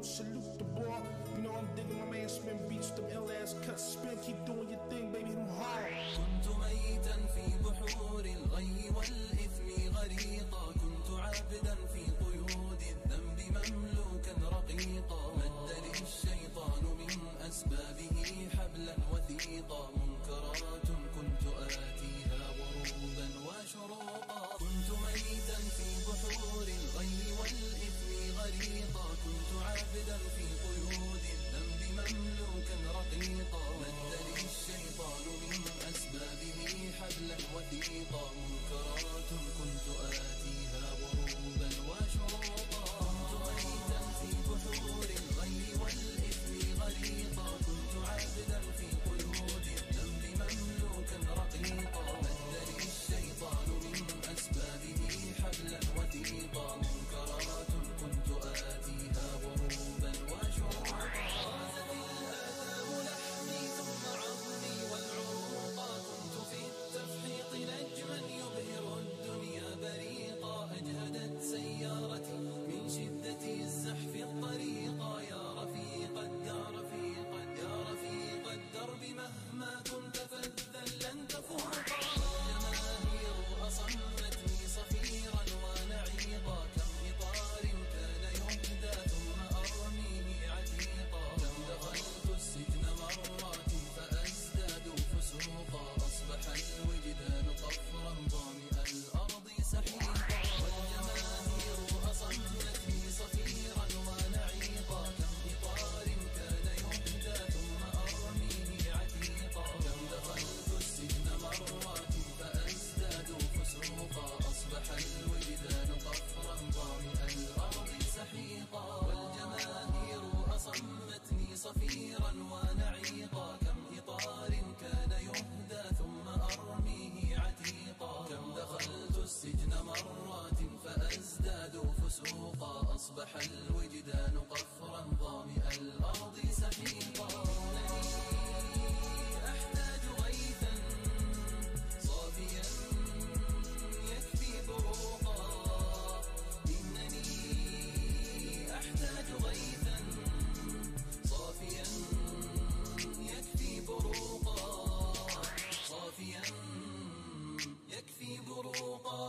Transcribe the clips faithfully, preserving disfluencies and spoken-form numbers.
Salute the boy. You know I'm digging my man, spin beats with them ill ass cuts. Spin, keep doing your thing, baby, hit 'em hard. كنت ميتا في بحور الغي والإثم غريقا، كنت عابدا في قيود الذنب مملوكا رقيقا، مد لي الشيطان من أسبابه حبلا وثيقا، منكرات كنت آتيها غروبا وشروقا، كنت ميتا في بحور الغي والإثم غريقا، كنت عابدا في قيود الذنب مملوكا رقيقا، مد لي الشيطان من أسبابه حبلا وثيقا، منكرات كنت آتيها غروبا وشروقا، كنت ميتا في بحور الغي والإثم غريقا، كنت عابدا في قيود الذنب مملوكا رقيقا، مد لي الشيطان من أسبابه حبلا وثيقا، منكرات كنت آتيها غروبا وشروقا، غازت الآثام لحمي ثم عظمي والعروقا، كنت في التفحيط نجما يبهر الدنيا بريقا، أجهدت سيارتي من شدة الزحف الطريقا، يا رفيق الدار، رفيق الدار، رفيق الدرب مهما كنت فاذا لن تفوقا، والجماهير أصمتني صفيرا ونعيقا، كم إطار كان يهدى ثم أرميه عتيقا، كم دخلت السجن مرات فأزداد فسوقا، أصبح الوجدان قفرا ظامئ الأرض سحيقا، والجماهير أصمتني صفيرا ونعيقا، كم إطار كان يهدى ثم أرميه عتيقا، كم دخلت السجن مرات فأزداد فسوقا، أصبح الوجدان قفرا ظامئ الأرض سحيقا، والجماهير أصمتني صفيرا ونعيقا، كم إطار كان يهدى ثم أرميه عتيقا، كم دخلت السجن مرات فأزداد فسوقا، أصبح الوجدان قفرا ظامئ الأرض سحيقا، إنني أحتاج غيثا صافيا يكفي بروقا، إنني أحتاج غيثا صافيا يكفي بروقا، صافيا يكفي بروقا.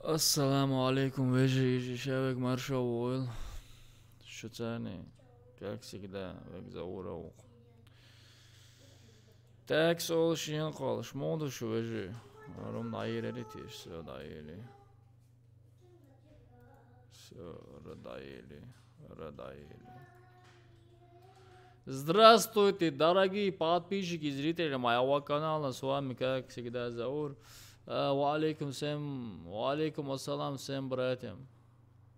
Ассаламу алейкум, вежи, ижи, шевек маршо вуйл. Шуцани, как всегда, век Заур аух. Так, сол шин къалыш, моду шу вежи. Арум дайрери тиш, всё, дайрери. Всё, радаели, радаели. Здравствуйте, дорогие подписчики и зрители моего канала. С вами, как всегда, Заур. А, ва алейкум сем, ва алейкум ассалам всем братьям.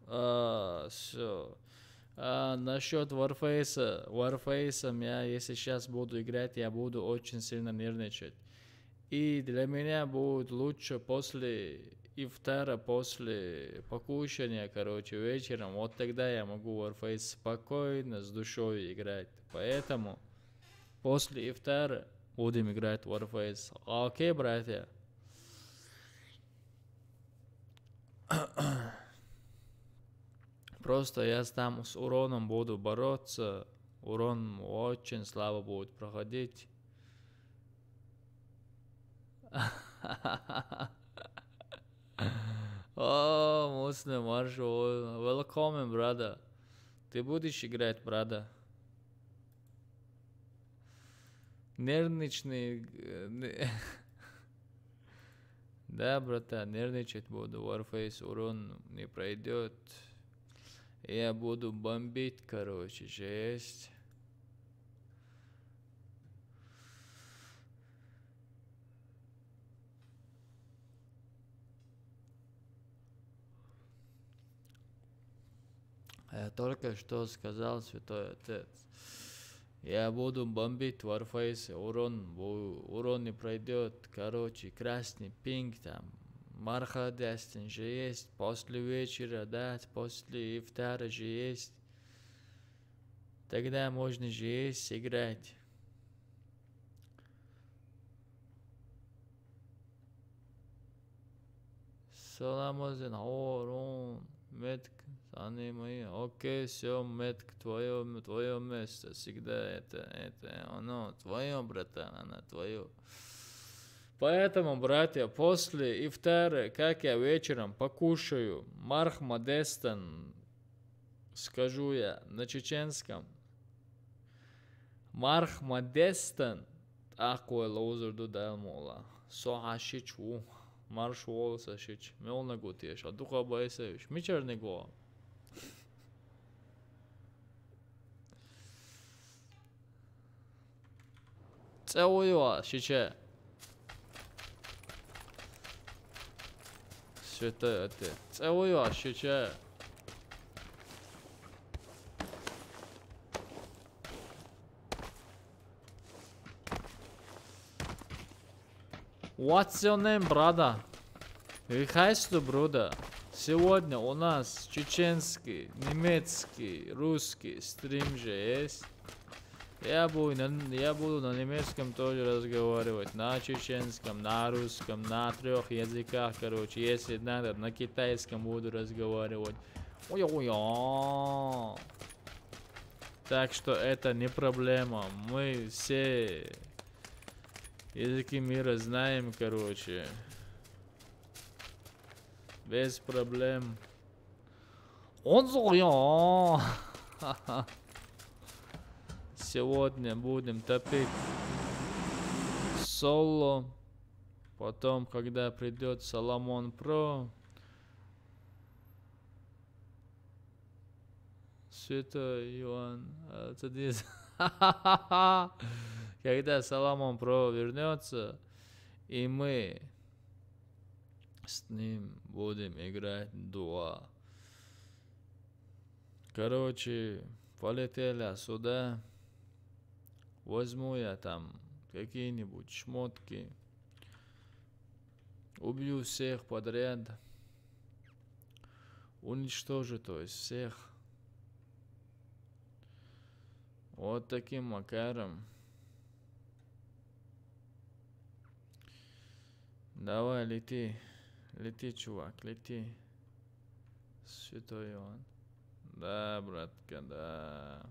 А, всё. А, насчёт Warface, Warface, я, если сейчас буду играть, я буду очень сильно нервничать. И для меня будет лучше после ифтара, после покушания, короче, вечером. Вот тогда я могу Warface спокойно, с душой играть. Поэтому после ифтара будем играть Warface. Окей, братья? Просто я там с уроном буду бороться. Урон очень слабо будет проходить. О, Муслим, маршо, welcome, brother. Ты будешь играть, brother? Нервничный, э, не- Да, братан, нервничать буду. Warface урон не пройдёт. Я буду бомбить, короче, жесть. Я только что сказал, святой отец. Я буду бомбить Warface, урон, бу- урон не пройдет. Короче, красный пинг там. Марха дестин же есть. После вечера, да, после ифтара же есть. Тогда можно же есть играть. Салам алейкум, Орун, Метк, сани мои. Окей, все, Метк, твое, твое место всегда это, это, оно твое, братан, она твое. Поэтому, братья, после ифтара, как я вечером покушаю, мархма дестан, скажу я на чеченском. Мархма дестан, тӀаккха вай ловзур ду Дала мукъалахь. Со хьан шича ву. Марш волу сан шича. Мелниг ву теша? Дукха байсевиш. Мичарниг ву? ЦӀе вуй ван шича? Святой Отец. ЦӀе вуй ван шича? What's your name, brother? Wie heißt du, Bruder? Сегодня у нас чеченский, немецкий, русский стрим же есть. Я буду на, я буду на немецком тоже разговаривать, на чеченском, на русском, на трёх языках, короче, если надо, на китайском буду разговаривать. Ой-ой-ой. Так что это не проблема. Мы все языки мира знаем, короче. Без проблем. Он зоя. Сегодня будем топить соло. Потом, когда придёт Соломон Про, Святой Иоанн, а, это не з- Когда Соломон Про вернётся, и мы с ним будем играть дуа. Короче, полетели сюда. Возьму я там какие-нибудь шмотки. Убью всех подряд. Уничтожу, то есть, всех. Вот таким макаром. Давай, лети. Лети, чувак, лети. Святой Иоанн. Да, братка, да.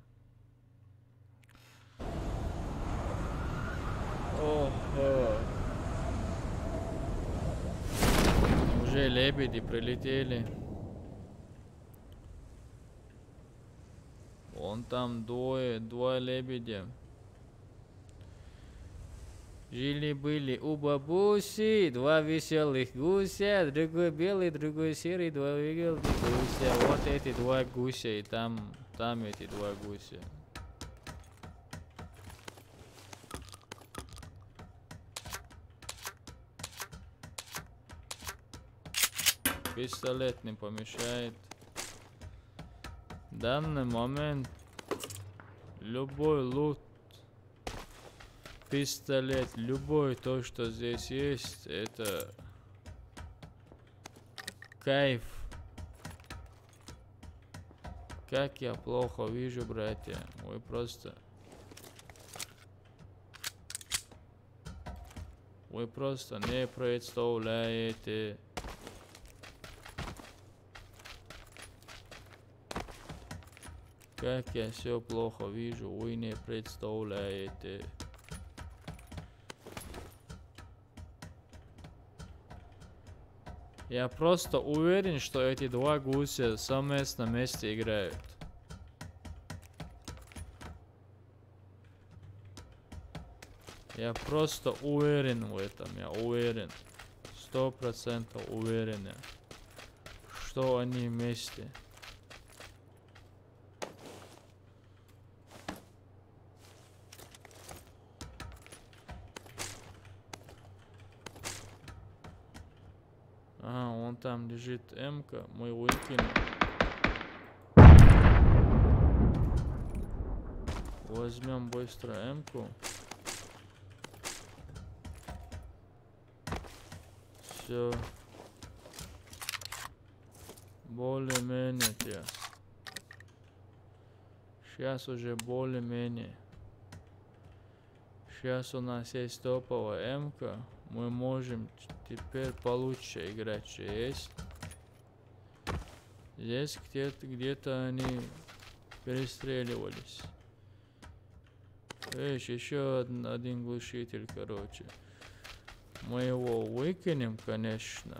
Ого. Уже лебеди прилетели. Вон там двое, два лебедя. Жили-были у бабуси два веселых гуся, другой белый, другой серый, два выгодных гуся. Вот эти два гуся, и там, там эти два гуся. Пистолет не помешает. В данный момент любой лут, пистолет, любой то, что здесь есть, это кайф. Как я плохо вижу, братья. Вы просто Вы просто не представляете, как я все плохо вижу, вы не представляете. Я просто уверен, что эти два гуся совместно вместе играют. Я просто уверен в этом, я уверен. Сто процентов уверен я, что они вместе. Ага, вон там лежит эмка, мы выкинем. Вот Возьмём быстро эмку. Всё. Более-менее, тя. Сейчас уже более-менее. Сейчас у нас есть топовая эмка. Мы можем теперь получше играть, что есть. Здесь где-то, где-то они перестреливались. Видишь, ещё один, один глушитель, короче. Мы его выкинем, конечно.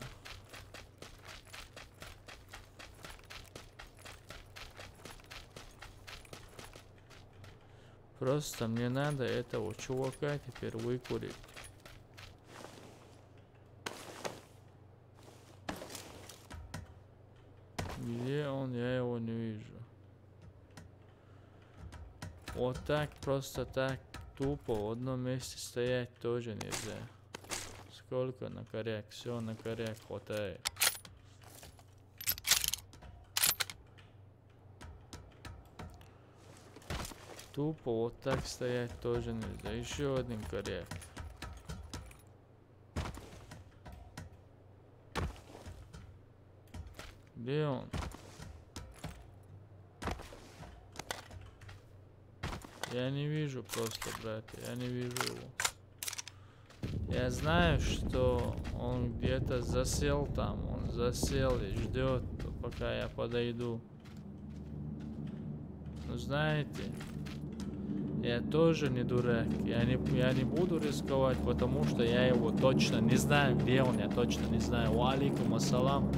Просто мне надо этого чувака теперь выкурить. Где он? Я его не вижу. Вот так, просто так, тупо в одном месте стоять тоже нельзя. Сколько на коряк? Всё, на коряк хватает. Тупо вот так стоять тоже нельзя. Ещё один коряк. Где он? Я не вижу просто, братья, я не вижу его. Я знаю, что он где-то засел там, он засел и ждёт, пока я подойду. Ну, знаете, я тоже не дурак. Я не, я не буду рисковать, потому что я его точно не знаю, где он, я точно не знаю. Ва алейкум ассалам.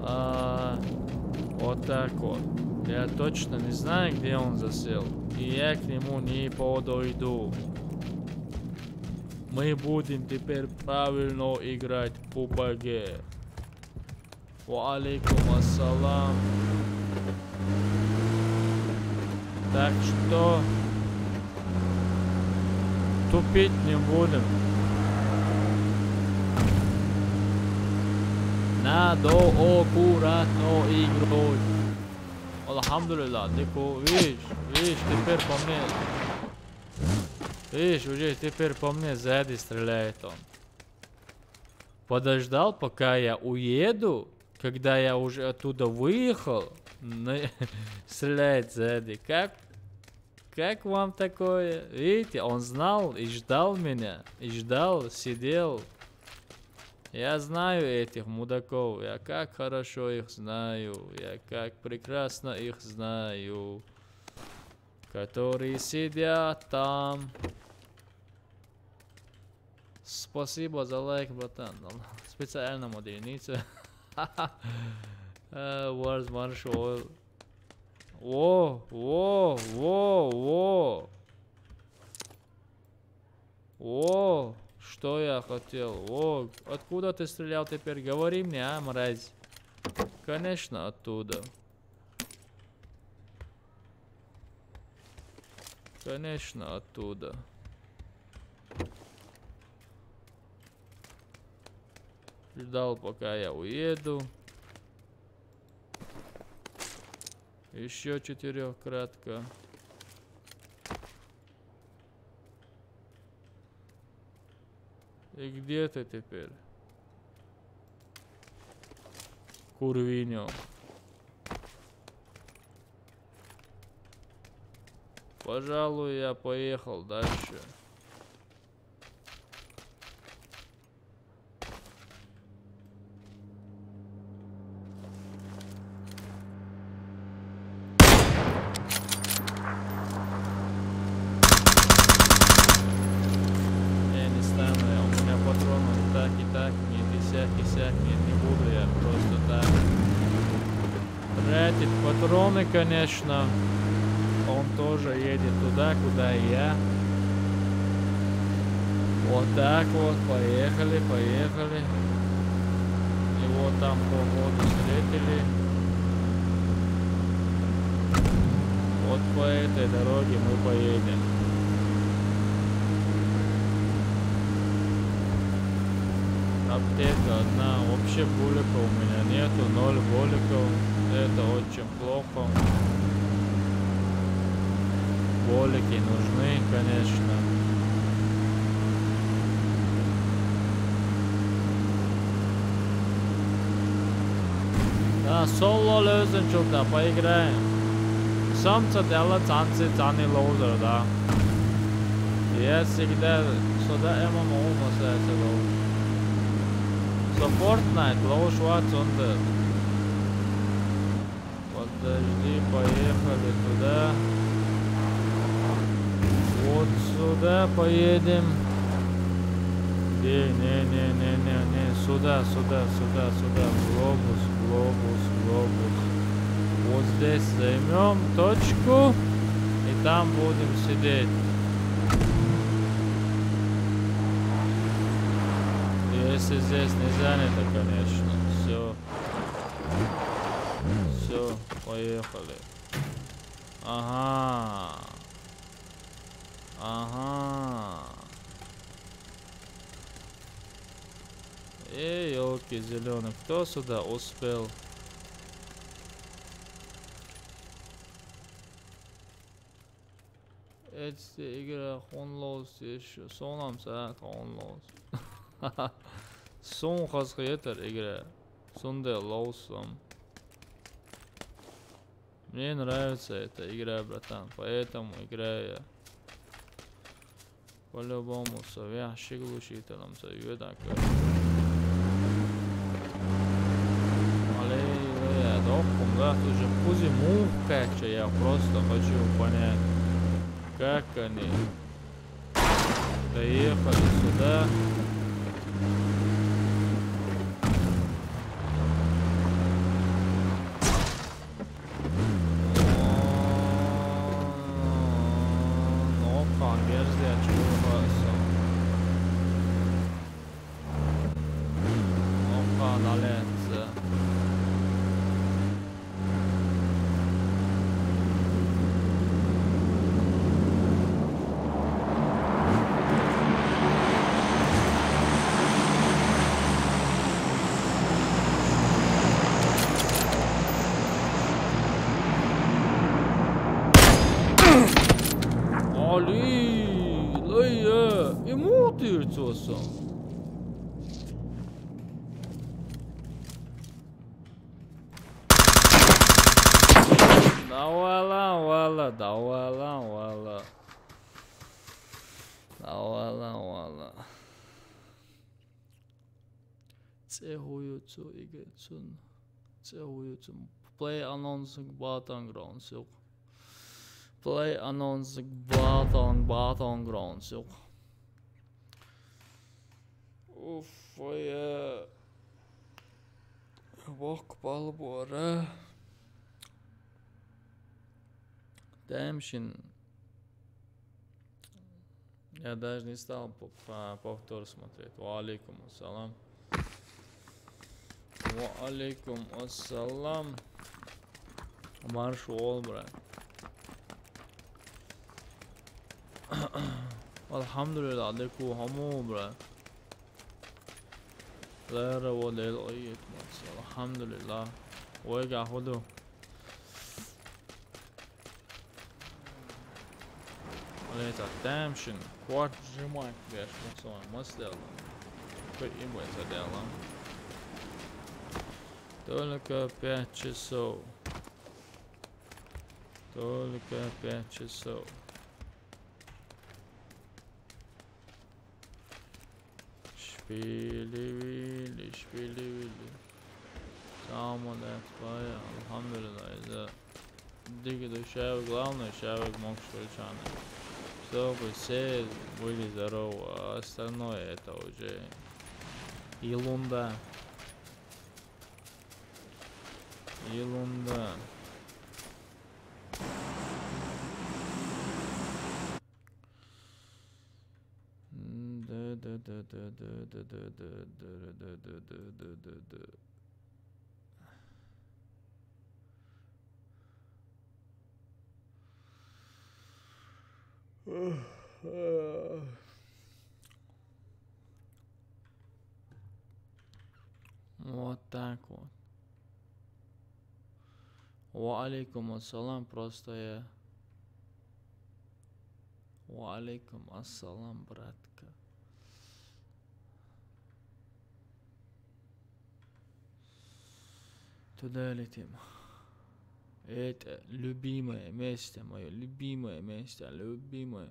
А, вот так вот. Я точно не знаю, где он засел. И я к нему не подойду. Мы будем теперь правильно играть в пубг. Ва алейкум ассалам. Так что тупить не будем. Надо аккуратно играть. Алхамдулиллах, ты ко-, видишь, видишь, теперь по мне. Видишь, уже теперь по мне сзади стреляет он. Подождал, пока я уеду, когда я уже оттуда выехал, на-, стреляет сзади. Как, как вам такое? Видите, он знал и ждал меня, и ждал, сидел. Я знаю этих мудаков, я как хорошо их знаю, я как прекрасно их знаю, которые сидят там. Спасибо за лайк, братан. Специально модельница. Э, Wars Marshall. Во, во, во, во. Во, что я хотел? Во, откуда ты стрелял теперь? Говори мне, а, мразь? Конечно, оттуда. Конечно, оттуда. Ждал, пока я уеду. Ещё четырёх кратко. И где ты теперь? Курвиньо. Пожалуй, я поехал дальше. Я не стану, я, у меня патронов так и так нет, и сяк, и сяк нет, не буду я просто так тратить патроны, конечно. Он тоже едет туда, куда и я. Вот так вот, поехали, поехали. Его там, походу, встретили. Вот по этой дороге мы поедем. Аптека одна. Вообще булика у меня нету, ноль буликов. Это очень плохо. Болики нужны, конечно. Да, соло лёзен чулта, поиграем. Самца дела цанци цани лоузер, да. Я всегда сюда эмам олмаса это лоуз. So Fortnite лоуз ватсонда. Подожди, поехали туда. Вот сюда поедем. Не, не, не, не, не, не. Сюда, сюда, сюда, сюда. Глобус, глобус, глобус. Вот здесь займем точку. И там будем сидеть. Если здесь не занято, конечно. Все. Все, поехали. Ага. Ага. Эй, елки зеленые, кто сюда успел? Эти игра хонлоус еще. Сонам саат хонлоус. Сон хасхетер игра. Сонде лоусом. Мне нравится эта игра, братан, поэтому играю я. По-любому, со вящи глушителем, со юда. Аллилуйя, дохум, да, тут же кузи мух кача, я просто хочу понять, как они доехали сюда. Нокан верзия чугаса. Нокан алец. Али, лайя, имутир цосан. Давала, вала, давала, вала. Давала, вала. Цехуюцу игецун. Цехуюцу. Play unknown battlegrounds yok. Play unknown battle, battlegrounds yok. Уф, я. Вок палбора. Дэмшин. Я даже не стал по- по- повтор смотреть. Ва алейкум ассалам. Ва алейкум ассалам. Марш ол, брат. Алхамдулилла, адеку хаму, брат. Лера во лел ойет, марш. Алхамдулилла. Ойга худу. Лето, дэмшин, кварт сжимать, беш, мусой, маслел. Какой имбой заделал. Только пять часов. Только пять часов. Шпили-вили, шпили-вили. Самон эт пая, алхамдулилла, из-за диги душевы, главное, шевы мог швырчаны. Чтобы все были здоровы, а остальное это уже ерунда. Ерунда. Вот так вот. Ва алейкум ассалам, просто я Ва алейкум ассалам, братка. Туда летим. Это любимое место мое, любимое место, любимое.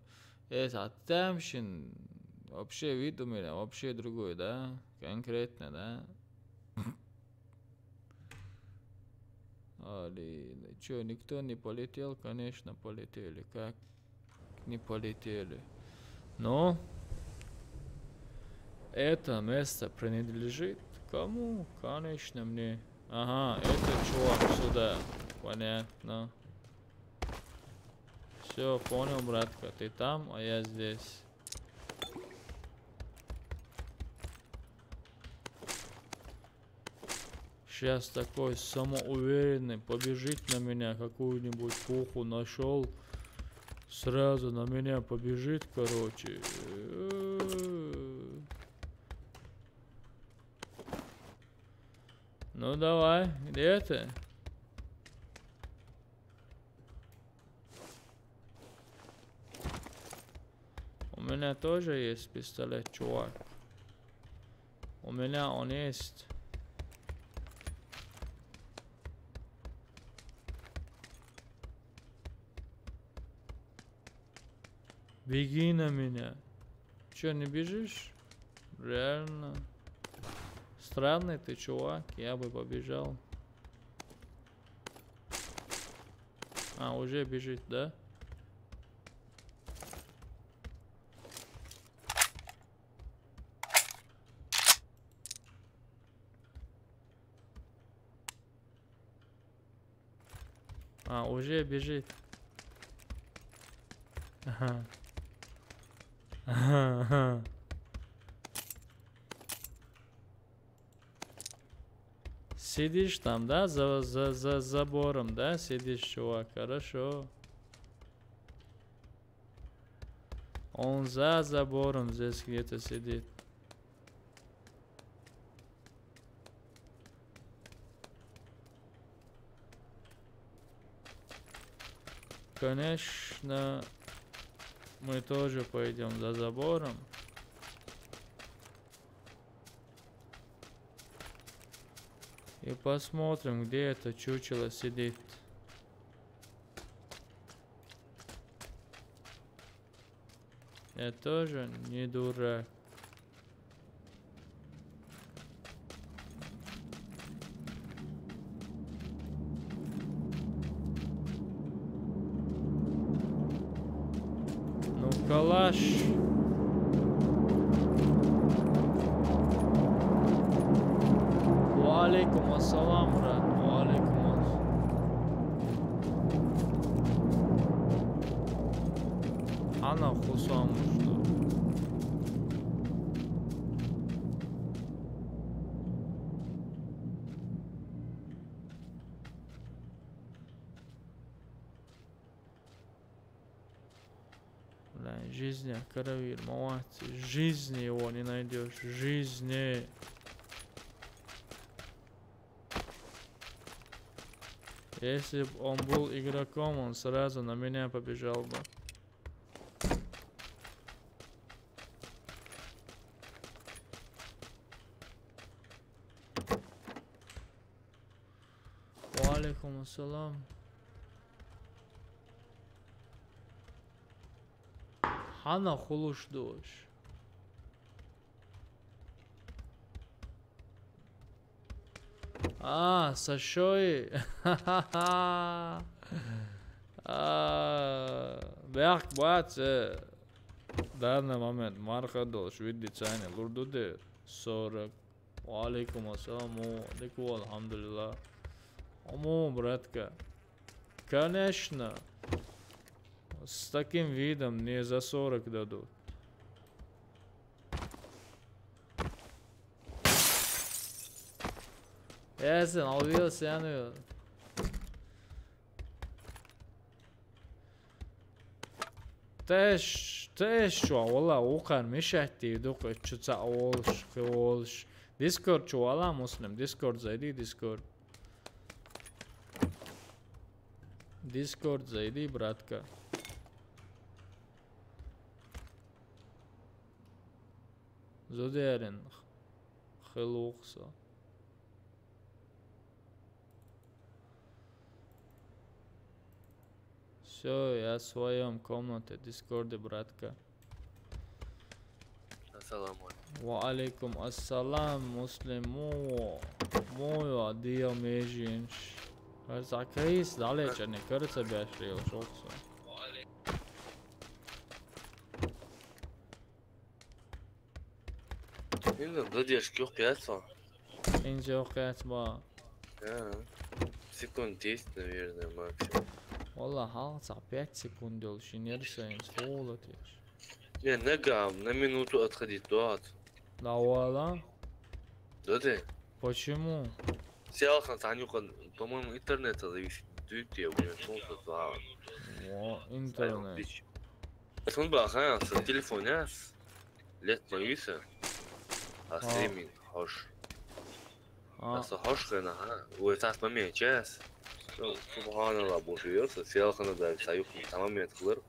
Это отдамщин. Вообще вид у меня вообще другой, да? Конкретно, да? Али, чё, никто не полетел? Конечно, полетели. Как не полетели? Но это место принадлежит кому? Конечно, мне. Ага, этот чувак сюда. Понятно. Все, понял, братка. Ты там, а я здесь. Сейчас такой самоуверенный, побежит на меня, какую-нибудь пуху нашел, сразу на меня побежит, короче. Ну давай, где ты? У меня тоже есть пистолет, чувак. У меня он есть. Беги на меня. Чё, не бежишь? Реально. Странный ты чувак, я бы побежал. А, уже бежит, да? А, уже бежит. Ага. Ага, ага. Сидишь там, да, за, за, за забором, да, сидишь, чувак, хорошо. Он за забором здесь где-то сидит. Конечно, мы тоже пойдем за забором. И посмотрим, где это чучело сидит. Я тоже не дурак. Ну, калаш. Ва алейкум ассалам, брат. Ва алейкум ассалам. Ана хусам что. Бля, жизни, каравир, молодцы. Жизни его не найдешь. Жизни. Если бы он был игроком, он сразу на меня побежал бы. Ва алейкум ассалам. Хана хулуш душ. А, сашой. А, бяхк бац, э, данный момент марха долш, види цани лурдуде сорок. Ва алейкум ассалам, о, диквал, алхамдулилла. Омо, братка. Конечно. С таким видом не за сорок дадут. Эсен, алвил сяну. Тэш, тэш шо, вала, укан мешать ди, дук, чуца олш, хиолш. Дискорд чу вала, Муслим, Дискорд зайди, Дискорд. Дискорд зайди, братка. Зудерин хилухса. Всё, я в своём комнате, Дискорде, братка. Ассаламу алейкум. Ва алейкум ассалам, Муслим, му, му, адия межинш. Гьар закайс далечани карца бяшрил шохсо. Инна задержка ёкъ яц ва? Инна ёкъ яц ва. Да. Секунд десять, наверное, максимум. Валла, гьалцӀа пять секунд дол шинерса инс холод еш. Не, нагам, на минуту отходить, да. Да валла? Да ты. Почему? Сиалхан санюхан, по-моему, интернета зависит. Дуйте, блин, солнце два. Во, интернет. Сон бахан, со телефон яс. Лет маюса. А А. Стриминг, хош. А. Аса хош хана, ха? Ой, тас маме час. Су-, субханалла, бу ёса, сиалхана да, саюх, тамам мет кылыр.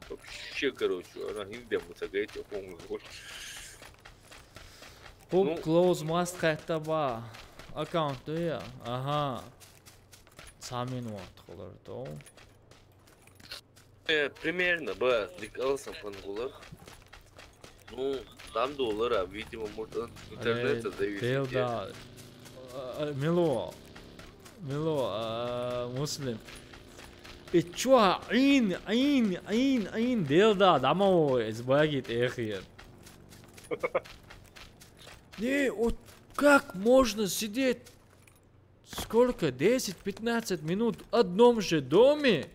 Вообще, короче, ана хинде мутагайте, помню. Пуб Ну. Клоуз маст хатта ба. Аккаунт, да я? Ага. Самин вот, холор, то. Э, примерно, ба, дик алсам, пангулар. Ну, там доллар, а, видимо, может, от интернета Э, зависит. Делда. А, а, Мило. Мило, а, Муслим. И чё, ин, ин, ин, ин, делда, дамо, избавит эхиен. Не, вот как можно сидеть сколько? Десять-пятнадцать минут в одном же доме?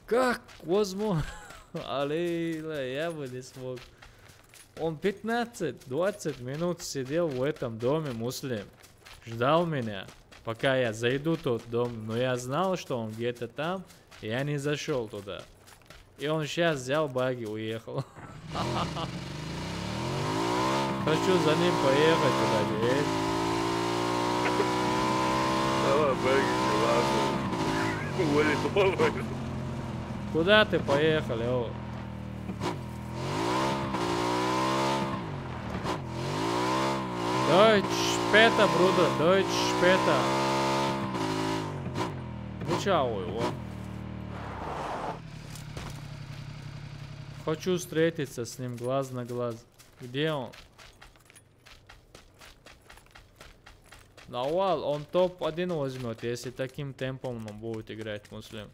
Как возможно? Алейла, я бы не смог. Он пятнадцать-двадцать минут сидел в этом доме, Муслим. Ждал меня, пока я зайду в тот дом. Но я знал, что он где-то там. Я не зашёл туда. И он щас взял баги, уехал. Хочу за ним поехать туда, ведь. Давай, баги, ладно. Уволит, уволит. Куда ты поехал, о? Deutsch später, Bruder, Deutsch später. Ну чё, ой, во. Хочу встретиться с ним глаз на глаз. Где он? Навал, он топ один возьмёт, если таким темпом он будет играть, Муслим.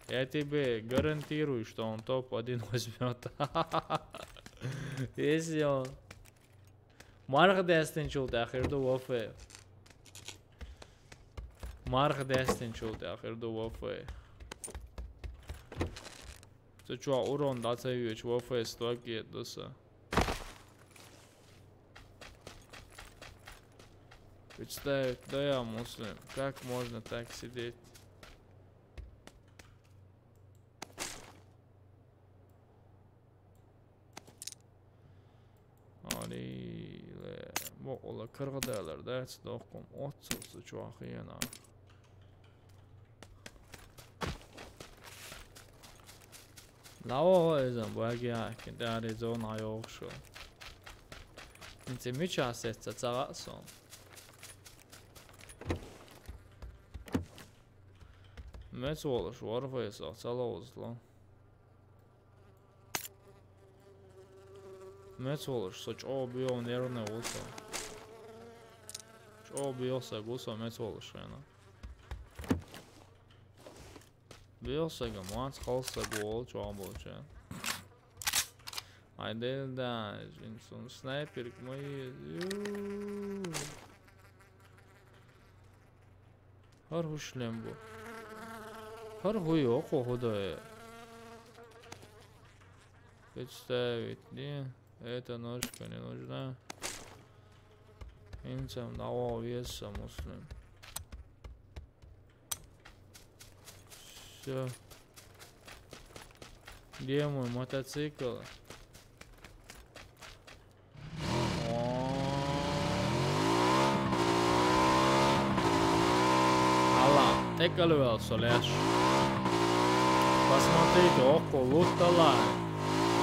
Я тебе гарантирую, что он топ один возьмёт. Если он Марх дестин чулт ахирду вафе. Марх дестин чулт ахирду вафе. Ты чё, урон дацаевич вафе стаки дуса. Представь, да я, Муслим, как можно так сидеть? Алиле. Бо, ола кыргыдайлар да, эци докум. Отсуз чуахыена. Лао эзэн баги акин, да, резон айохшо. Инце мича сетца цагасон. Мец волош, варфейсо, цалоузло. Мец волош, со чо био нервне усо. Чо био са гусо мец волош, вена. Био са га муанц халса гуол, чо болча. Айде да, инсун снайпер мои. Ю. Гьар гьушлем бу. Гьар гьуй, о, хо худая. Представить, не? Эта ножка не нужна. Инсам навал веса, Муслим. Всё. Где мой мотоцикл? Ала, текалвел солеш. Посмотрите, около лутала.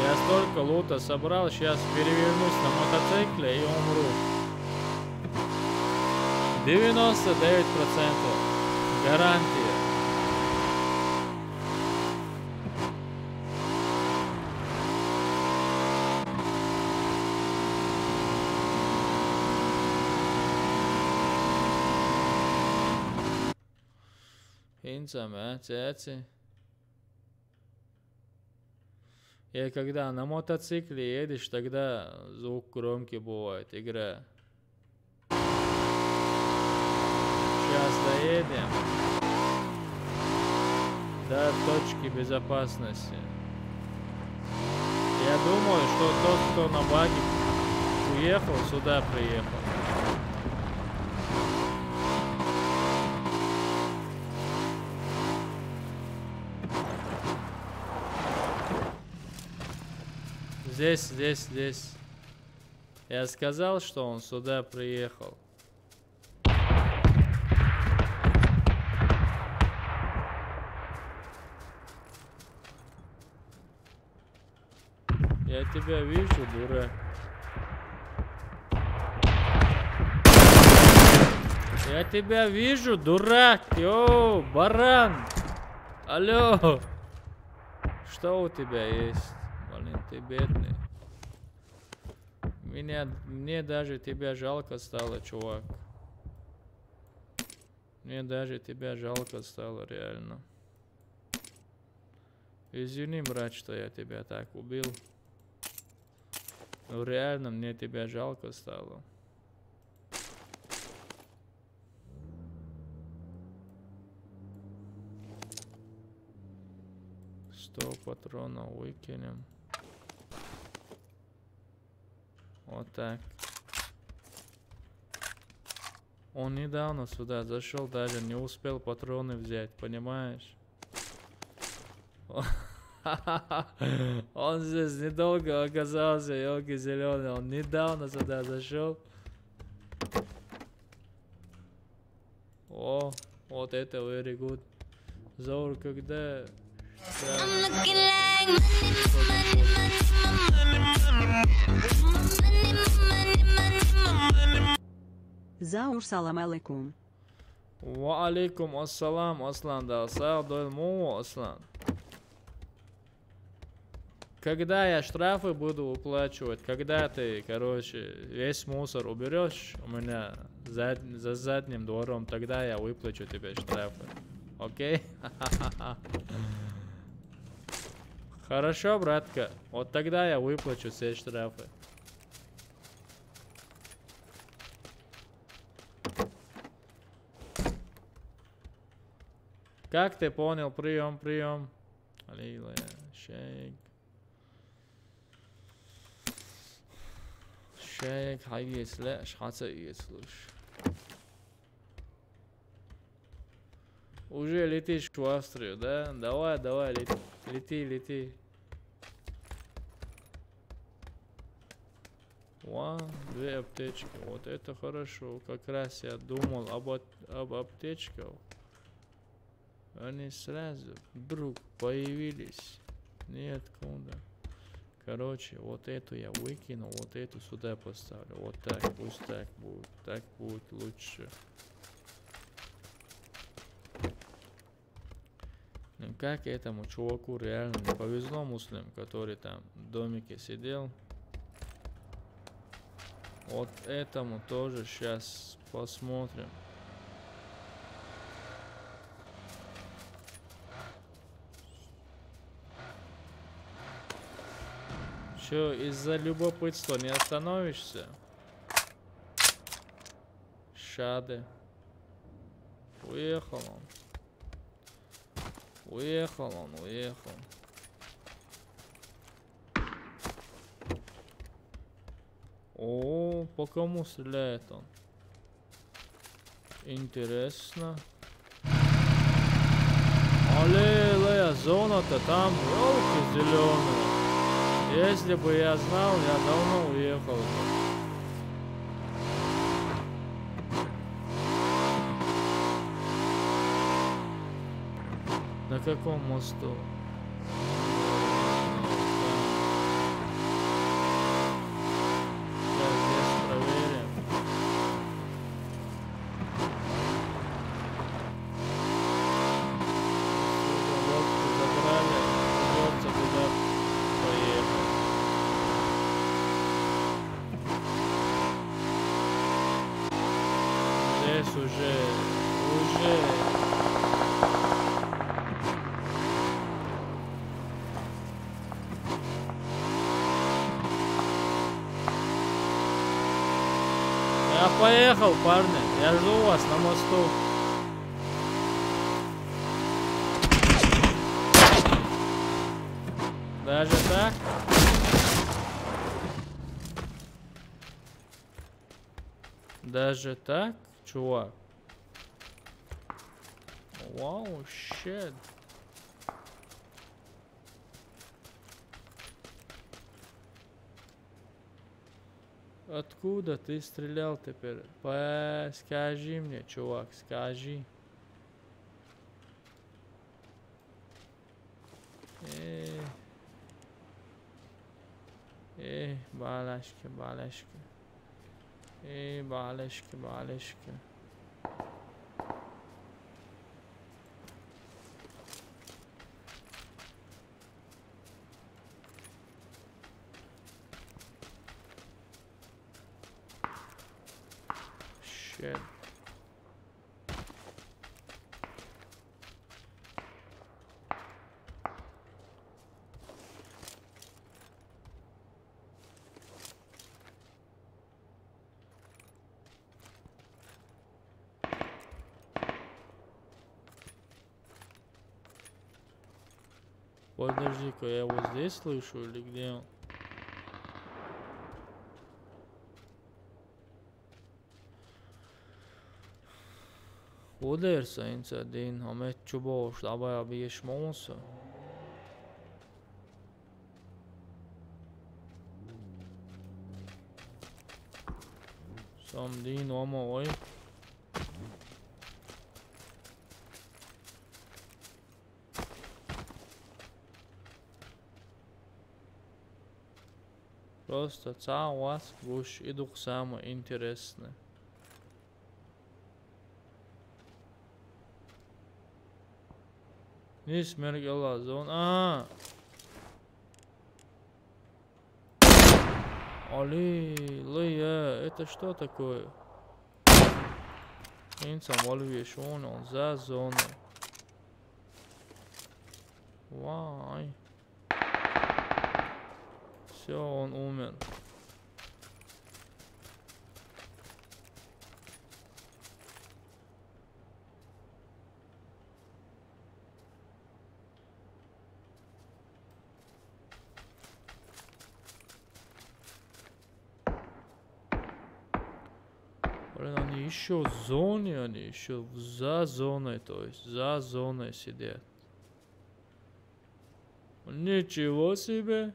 Я столько лута собрал, сейчас перевернусь на мотоцикле и умру. Девяносто девять процентов. Гарантия. Инсам, а, цяци. Я когда на мотоцикле едешь, тогда звук громкий бывает, игра. Сейчас доедем до точки безопасности. Я думаю, что тот, кто на баге уехал, сюда приехал. Здесь, здесь, здесь. Я сказал, что он сюда приехал. Я тебя вижу, дурак. Я тебя вижу, дурак. Йоу, баран. Алло. Что у тебя есть? Блин, ты бедный. Меня, мне даже тебя жалко стало, чувак. Мне даже тебя жалко стало, реально. Извини, брат, что я тебя так убил. Но реально мне тебя жалко стало. Сто патронов выкинем. Вот так. Он недавно сюда зашёл, даже не успел патроны взять, понимаешь? Он здесь недолго оказался, ёлки зелёные. Он недавно сюда зашёл. О, вот это very good. Заур, когда... Заур, салам алейкум. Ва алейкум ассалам, Аслан, да, сау дёл му, Аслан. Когда я штрафы буду выплачивать, когда ты, короче, весь мусор уберёшь у меня за, за задним двором, тогда я выплачу тебе штрафы. Окей? Хорошо, братка. Вот тогда я выплачу все штрафы. Как ты понял? Приём, приём. Аллилуйя. Шейк. Шейк, хайгес ле, шхаца иеслуш. Уже летишь в Австрию, да? Давай, давай, лети, лети, лети. Вау, две аптечки. Вот это хорошо. Как раз я думал об, ат- об аптечках. Они сразу вдруг появились. Ниоткуда. Короче, вот эту я выкину, вот эту сюда поставлю. Вот так, пусть так будет. Так будет лучше. Ну, как этому чуваку реально не повезло, Муслим, который там в домике сидел. Вот этому тоже щас посмотрим. Чё, из-за любопытства не остановишься? Шады. Уехал он. Уехал он, уехал. О, по кому стреляет он? Интересно. Аллилуйя, зона-то там, ёлки зелёные. Если бы я знал, я давно уехал бы. На каком мосту? Уже, уже. Я поехал, парни. Я жду вас на мосту. Даже так? Даже так, чувак? Вау, щет. Откуда ты стрелял теперь? Скажи мне, чувак, скажи. Э, э, балашка, балашка. Э, балашка, балашка. Щет. Подожди-ка, я его здесь слышу или где он? Удерса инца дин, а мы чубош, давай объешь молса. Сам дин ома ой. Просто цаа вас гуш идук самое интересное. Нис мерг ала зон. А. Али, лыя, это что такое? Инца молви шон, он за зона. Вай. Всё, он умер. Блин, они ещё в зоне, они ещё за зоной, то есть за зоной сидят. Ничего себе!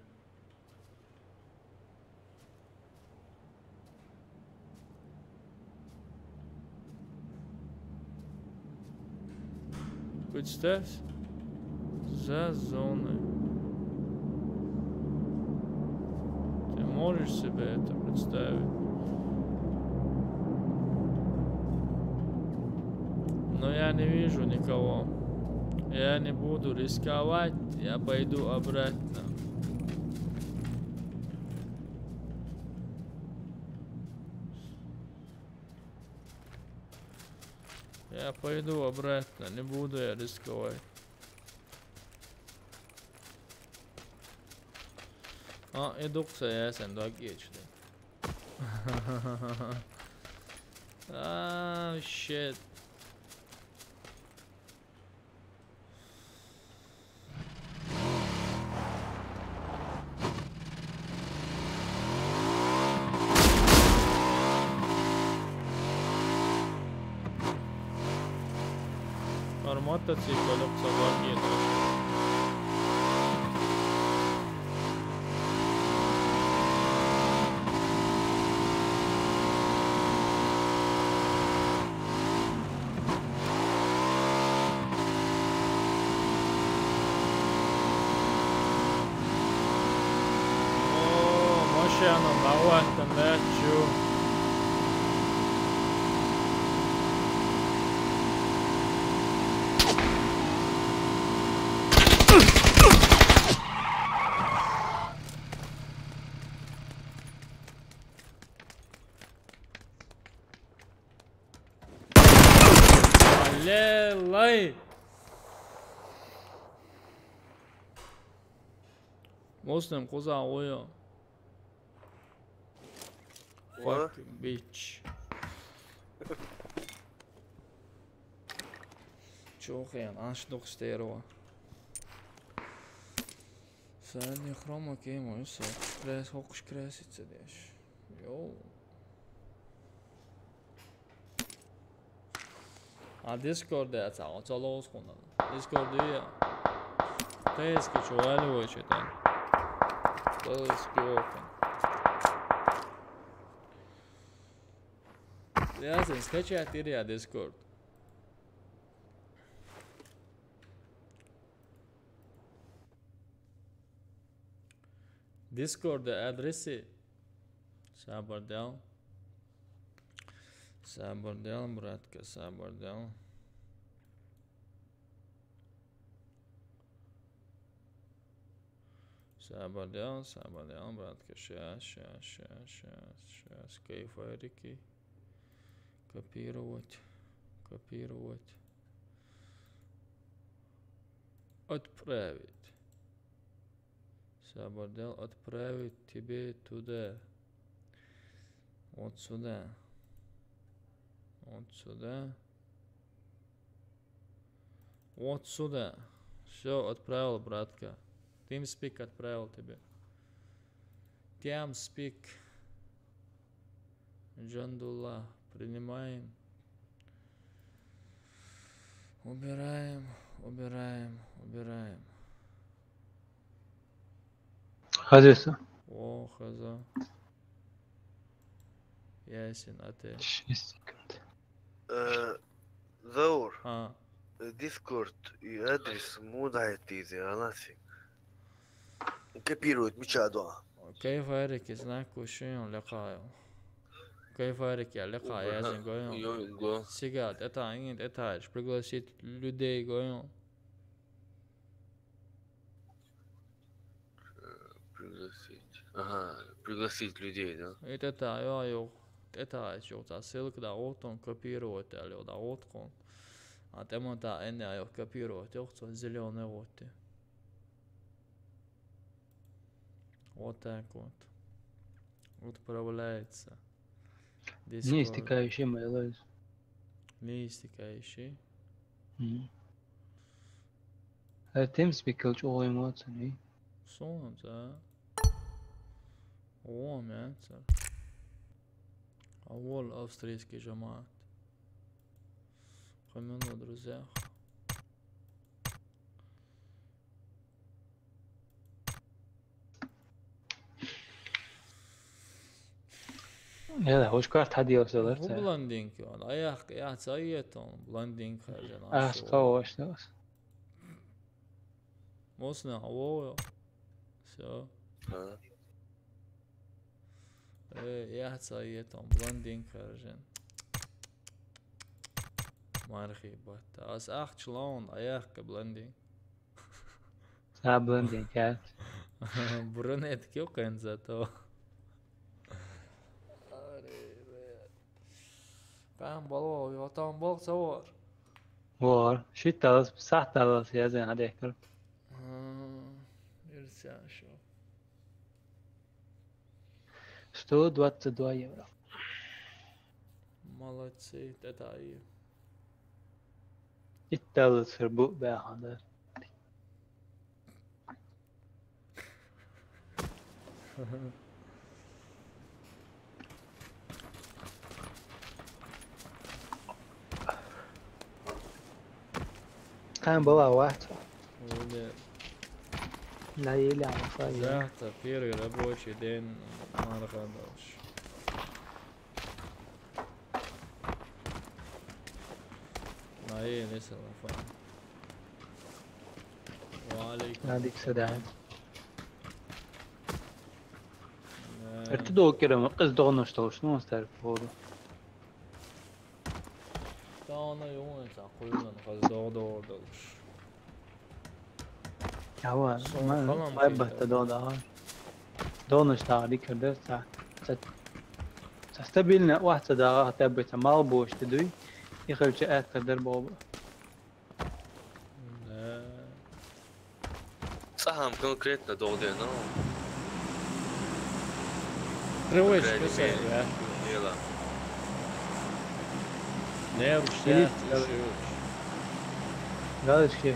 Представь, за зоной. Ты можешь себе это представить? Но я не вижу никого. Я не буду рисковать, я пойду обратно. Я пойду обратно, не буду я рисковать. А, идук саясан дагечный. А, щет. Армата цикалек собаки. О, машина, давай, там, да, чё? Эй! Муслим, кхузахь вуй хьо? Ва? Fucking bitch. Чухен, аш дукхаш тера ва. Санни хрома кема, юса. Крас, хокуш красица деш. Йоу. А Discord яц, а оцу лоус хьуна. Discord ю я. Тески чу ваьлла вай чу тан. Тески окун. Ясен, скачать ир я Discord. Discord адреси. Сабар дел. Сабар дел, братка, сабар дел. Сабар дел, сабар дел, братка. Щас, щас, щас, щас, щас. Кайфарики. Копировать. Копировать. Отправить. Сабар дел, отправить тебе туда. Вот сюда. Вот сюда. Вот сюда. Все, отправил, братка. TeamSpeak отправил тебе. TeamSpeak. Джандулла. Принимаем. Убираем, убираем, убираем. Хазеса. О, хаза. Ясен, а ты? Шесть секунд. Э, Заур, А, э, Discord и адрес мудаетизи, аласи. Копировать мичадо. Кайфарики знак кушин лекаю. Кайфарики лекаю, я зин гою. Йо, го. Сигат, это, это, пригласить людей гою. Пригласить. Ага, пригласить людей, да? И это, йо, йо. Это, йо, та ссылка да, вот он, копировать, алё, да, вот он. А тема та, эне, йо, копировать, йо, то зелёный вот ты. Вот так вот. Отправляется. Не Discord. Истекающий майлайз. Не истекающий. Мгм. Э, TeamSpeak-ил чӀогӀа ма ца, не? Сон ца. О, мя ца. А вол австрийский жамаат. Помяну друзьях. Яла, уж карт хьадиалсалар. Ху ца. Блондинка ван. Аяхка, я ца етон. Блондинка жана. Ах, шо. Каваш, да. Мосна, во. Всё. А. Э, я ца етон. Блондинка жан. Мархи батта. Аз ахча лаун, аяхка блондин. Са блондин кац. Брюнетки окъен зато. Аре, бля. Пам бало, ё там бол цавар. Вар, шит талас, сахт талас, я зен адекар. М, ирсян шо. Сто двадцать два евро. Молодцы, это и. Итталлы сыр бу бяхада. Кан была вахта. Вроде. Да, еле она своя. Завтра первый рабочий день Мархадович. Ай, не салам. Ва алейкум. Алейкум салам. Э. Эрту докерам, къыз догнош толуш, ну, старик болду. Тана юун эца, къуюлан, къыз догдор долуш. Ава, сон ма, халам май кийда. Батта догдагъа. Догнош дагъа дикарда, ца, ца, ца стабильно вахта дагъа, хотя бы ца мал бош ты дуй. Ихалча эт кадар боба. Сам конкретно долго, но Привычка, крайней всё, мере. Да. Дело. Нервы, Или всё.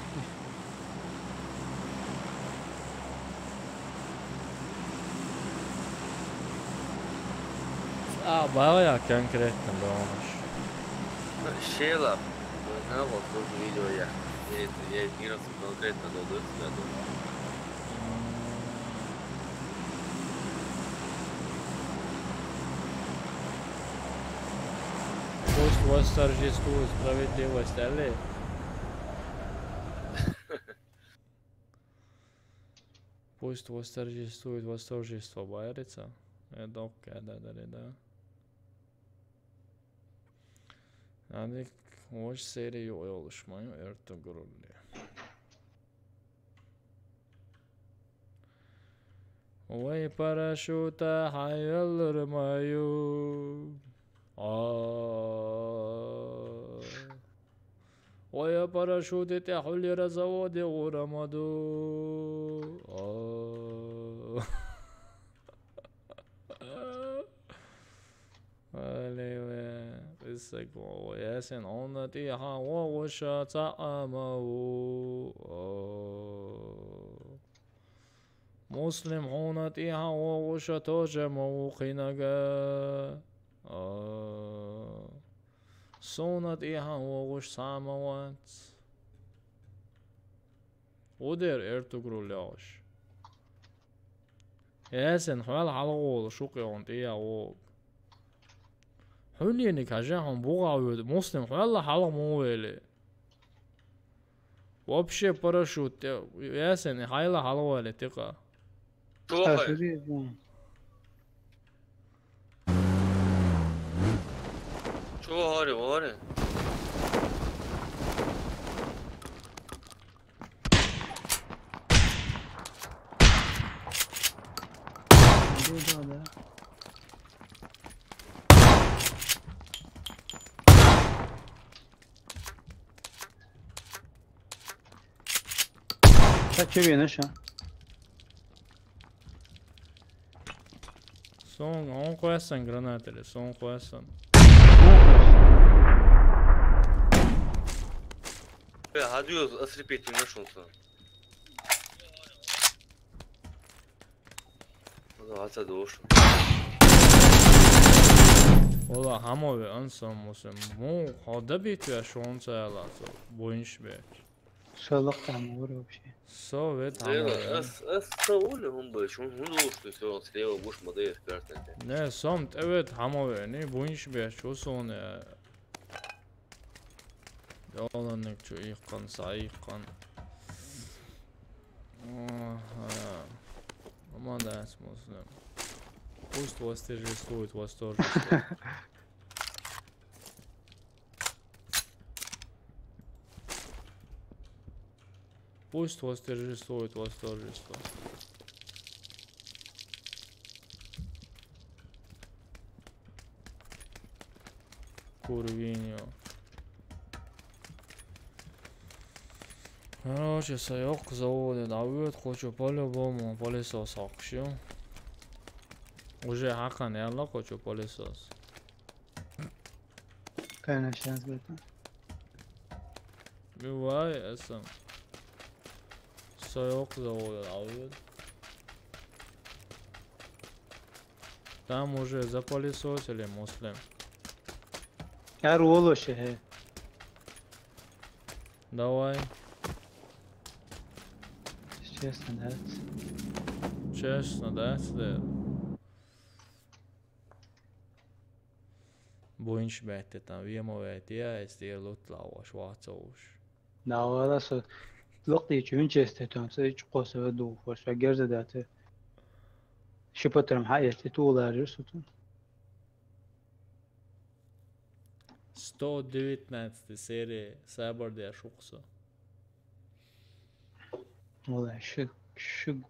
А, бая конкретно, думаешь? Ну, щела. Знал, вот тоже видео я. Я это, я это не раз конкретно долго сюда думал. Пусть восторжествует справедливость, али? Пусть восторжествует восторжество, байрица. Э, док, да, да, да, да. Адик, вош серию ойлушмаю, Эртугрулли. Вай парашюта хайаллармаю. А. Вай парашюта тя хулира заводе урамаду. А. Алеве, исаго, ясен, онна тиха вогуша цаамау. Муслим хуна тиха вогуша тоже мау хинага. Суна тиха вогуш самавац. Удер Эртугрул лягӀуш. Ясен, хӀуьл хьалгӀолуш укъ йогӀун тӀе я вогӀу. Хьуьллиниг хьажа хьун бугӀа вуьду, Муслим, хӀуьлла хьалгӀа мугӀу вели? Вообще парашют тӀе, Ясен, хьайла хьалгӀа вали тикъа. Чу вахай? Чу вахари, вахари? Та чу вена ша. Сон, он кхоьссан гранатали, сон кхоьссан. Бля, хьадуьйла ослепительный нашёлся. Ну, а це душ. Вала, хӀама ве, ан сон мусем. Му, хьо дабит ве, шон ца яла, со, буйнш бе. Шаллах там вур вообще. Со ве там Зела, ве. ас, ас са ули хӀун беш, хӀун, хӀун душ, ты всё, слева будешь, модеешь, красный. Не, сом тӀевет хӀама ве, не буйнш бе, чу сон, э. Яланник чу ихкан, са ихкан. Ага. Молодец, Муслим. Пусть восторжествует восторжество. Пусть восторжествует восторжество. Курвиньо. Короче, са йоккха заводе дӀавоьду, кху чу по-любому пылесос хьокхуш ю. Уже хьакхана яьлла кху чу пылесос. Конечно, сейчас будет. Бывай, эсам. Са йоккха заводе дӀавоьду. Там уже запылесосили, Муслим. Яр волоше, хе. Давай. Честно, да? Честно, да, сюда. Буйнш бетте там, вема вете, я, эс дер лутла ваш, вацауш. Да, вала со лукъи чун честно, там, со ич косо ду, форша герза дате. Шипатрам хьаэсти тулар сутун. Сто девятнадцатая серия, сабар деш ву-кх со. Вала, шу, шу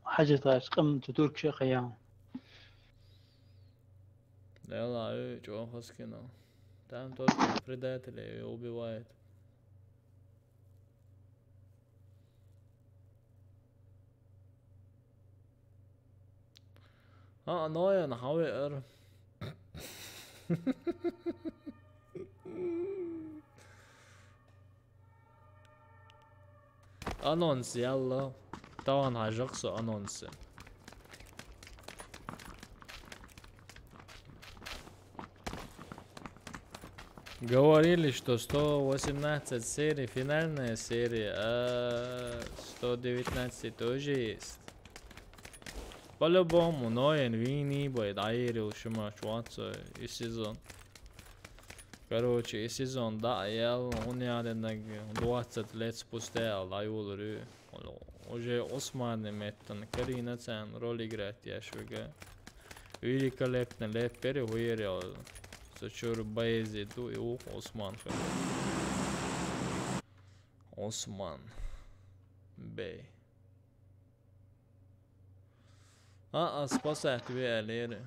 хьажаташ къам ту турк ше хаян. Дела, ой, чё хаскина. Там только предателей убивает. А, ну я на хаве эр. Анонс, ялла. Таван хажак со анонсы. Говорили, что сто восемнадцать серий, финальная серия, а сто девятнадцать тоже есть. По-любому, но я не вини, бай, да, я решил, что мы чувствуем и сезон. Короче, и сезон, да, я, он я, двадцать лет спустя, да, я говорю. Уже Османны меттан, Карина цан роль играть, я швыга. Великолепно леппери хуерел. Сочур Баязиду и ух Осман хэ. Осман. Бэй. А, а, спасать вы, Алеры.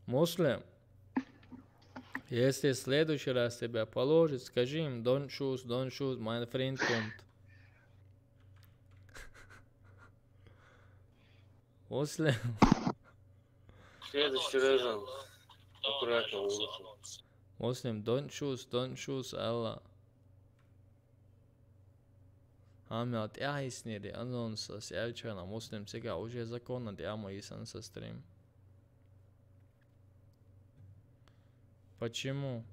Муслим, если в следующий раз тебя положит, скажи им: «Don't shoot, don't shoot, my friend kommt». Муслим. В следующий раз он аккуратно улучшит. Муслим, don't shoot, don't shoot, Алла. Амма тяхиснили анонсас ялчана Муслим, сега уже законно тяма исан со стрим. Почему?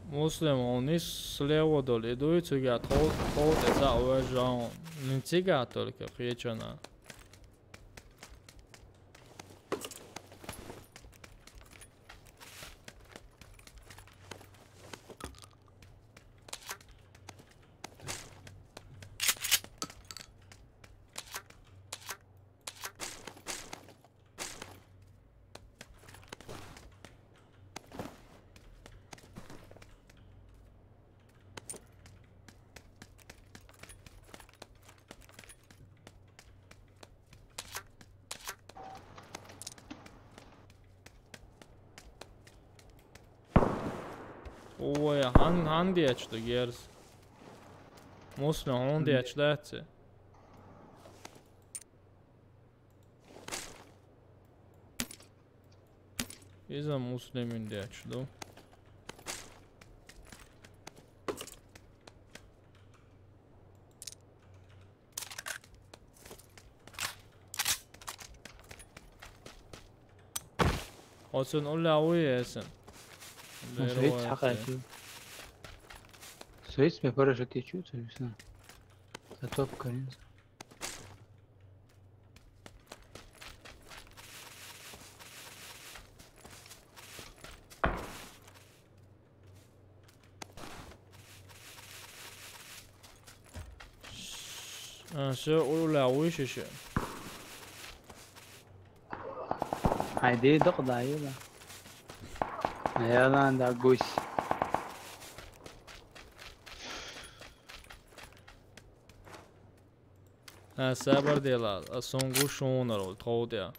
Муслим, он из слева дол, иду и цуга тол, тол, это уже он. Не цыга только, причина. Ой, хан, хан дячту герс. Муслим, хан дячту. Иза Муслимин дячту. Оцун улла уйесен. Ну, стоит хакати. Стоит мне хорошо течу, то есть, ну. Зато покорился. А, всё, улла уйшиши. Хайди док да, ю да. Аяла да гусь. А, сабар дела, а сонгу шонар ол, товдя.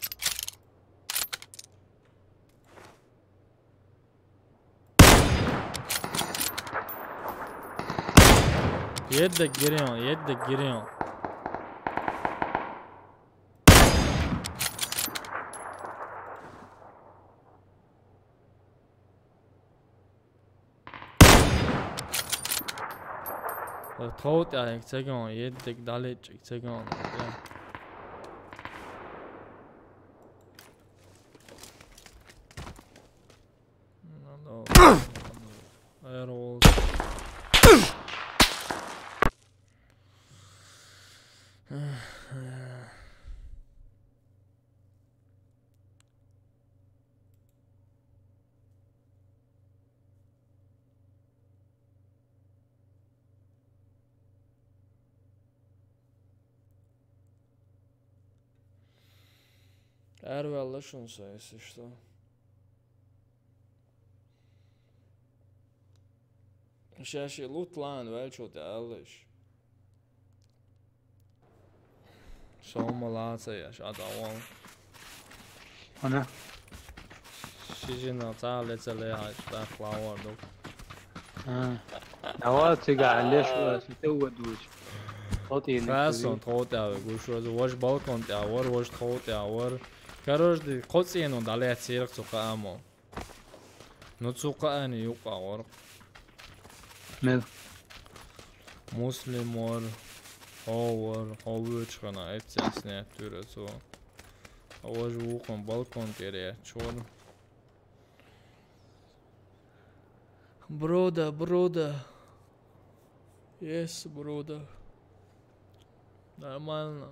Едде гирион, едде гирион. Товт а, ик цэгэн, еддэг далэч, ик цэгэн. Надо. Аэроволс. Араваьлла шуна со, если что. Шаьш и лут лан ваьлчул тӀе аллаш. Со ма лаца еш, а дӀавала. Ана. Ши жина цӀа леца лехаш, тӀаккха лавар ду. А. Дава цига леш, а, сите уга дуч. Тхо тӀе Хасан, тхо тӀе гуш, вож балкон тӀе вар, вож тхо тӀе вар. Короче, ди, кхо цӀено дӀалецийрах цу кхаъамо. Ну, цу кхаъани юкъа вар. Мел. Муслим вар, хьо вар, хьо вуч хана, эццес не туьра цо. Вож вукхун балкон тӀере чур. Брода, брода. Yes, брода. Нормально.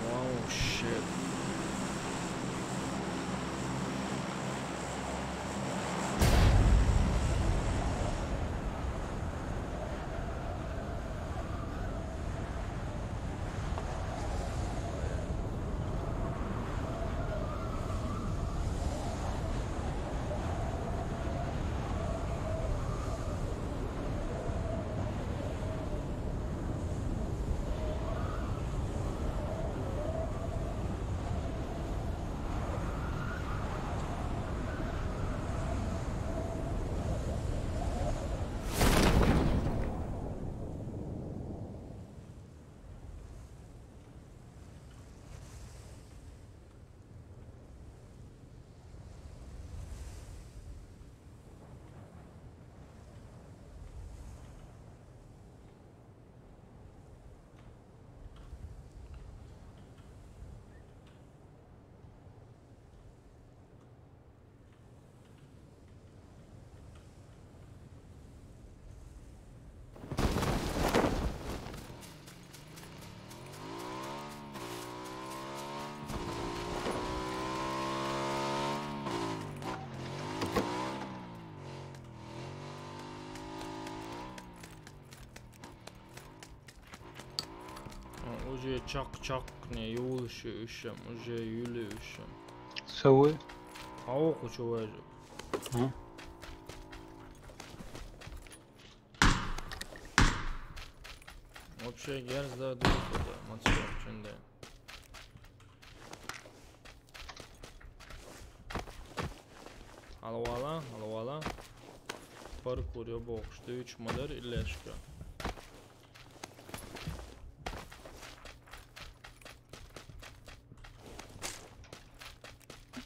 Вау, shit. Уже чак-чак не юлши ушам, уже юли ушам. Совы? Хау кучу важи. А? Вообще герз да дуру да, мацуя чунде. Алвала, алвала. Паркур ёбок, что ич модель и лешка.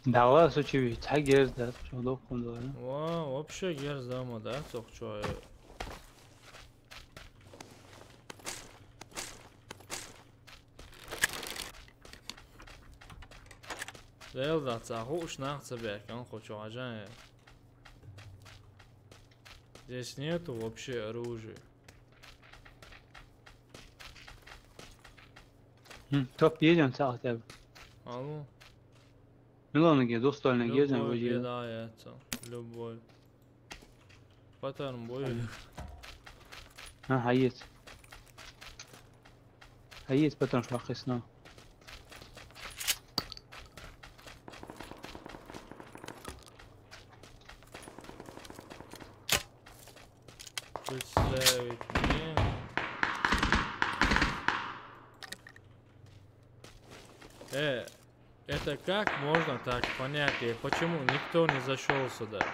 Дала сучи цхьа герз да, чудо кундура. Ва, вообще герз да ма да, цох чо. Зел да ца, хуш нах ца бек, он хочо ажан. Здесь нету вообще оружия. Хм, топ едем, цал тебе. Алло. Милониге, двуствольный едем, любой вроде. Да, это, любой. Патарм бой. А, есть. А есть патарм швахисна. Представить мне. Э, это как можно так понять, э, почему никто не зашёл сюда?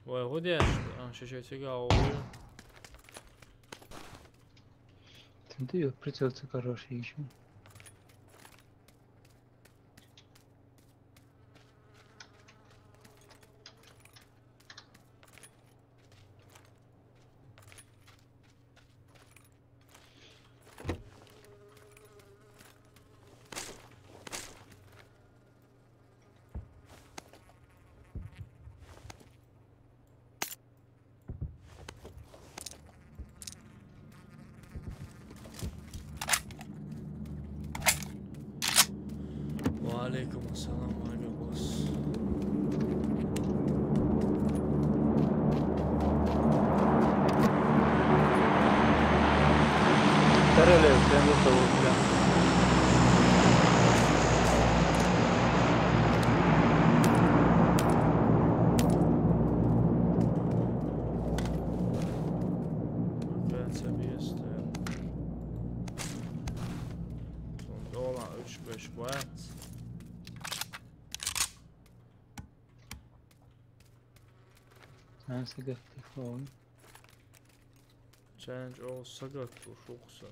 Вай, гӀо деш, а, шишечига овуй. Тинту ю прицелца хороший ещё. وعليكم السلام ورحمة الله. Тарелев, прям это вот, да. Опять объезд, э. Дола, уч, беш, квац. Sen sıkıntı falan. Sen o sıkıntı, şoksa.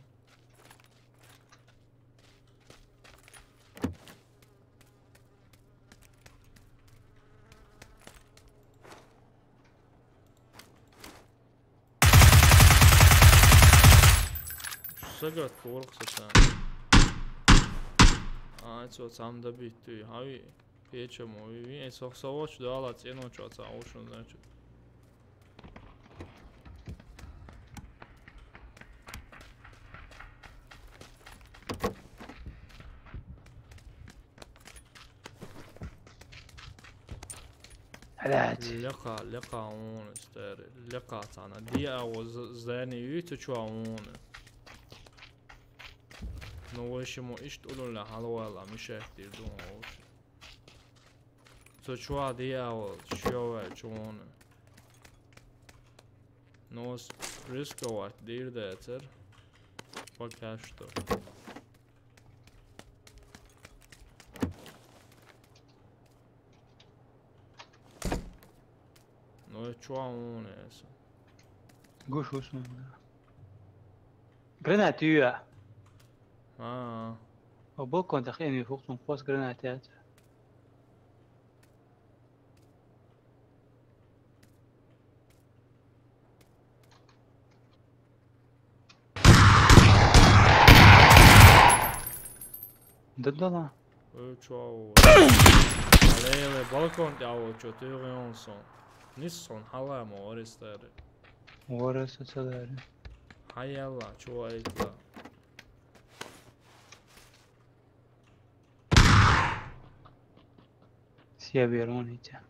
Сагат коркса сам. А, цо сам добить ты, хави. Печем, ой, ви, э, сох совоч, да, ла цено чо ца, оушен, значит. Блядь. Лека, лека он, старый. Лека цана. Диа воз здание юйцу чуа он. Ну, в общем, ишт улун ла халвала, мешать дир дун, в общем. Цо чуа диа воз, шио вай чуоны. Ну, с-, рисковать дир да цер. Пока что. Ну, чё он, если? Гуш, гуш, ну, да. Гранат, ю, я. А. О, балкон, так я не фук, он пос гранат, я. Дадала. Ой, чё, ау. Алле, алле, балкон, я, ау, чё, ты, он сон. Не сон, хала, мо, орестари. Орестари. Хаяла, чё, айкла. Сия берон итя.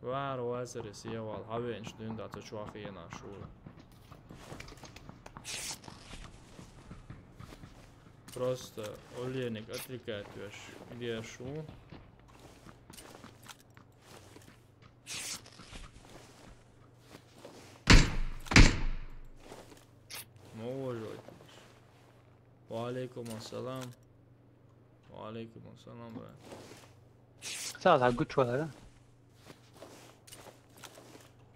Вар вазири сия вал, хавенч дюнда то чуахи ена шу. Просто Оленик отвлекает веш. Где шу? Ну, уважать. Ва алейкум ассалам. Ва алейкум ассалам, брат. Сал, а гучвала, да?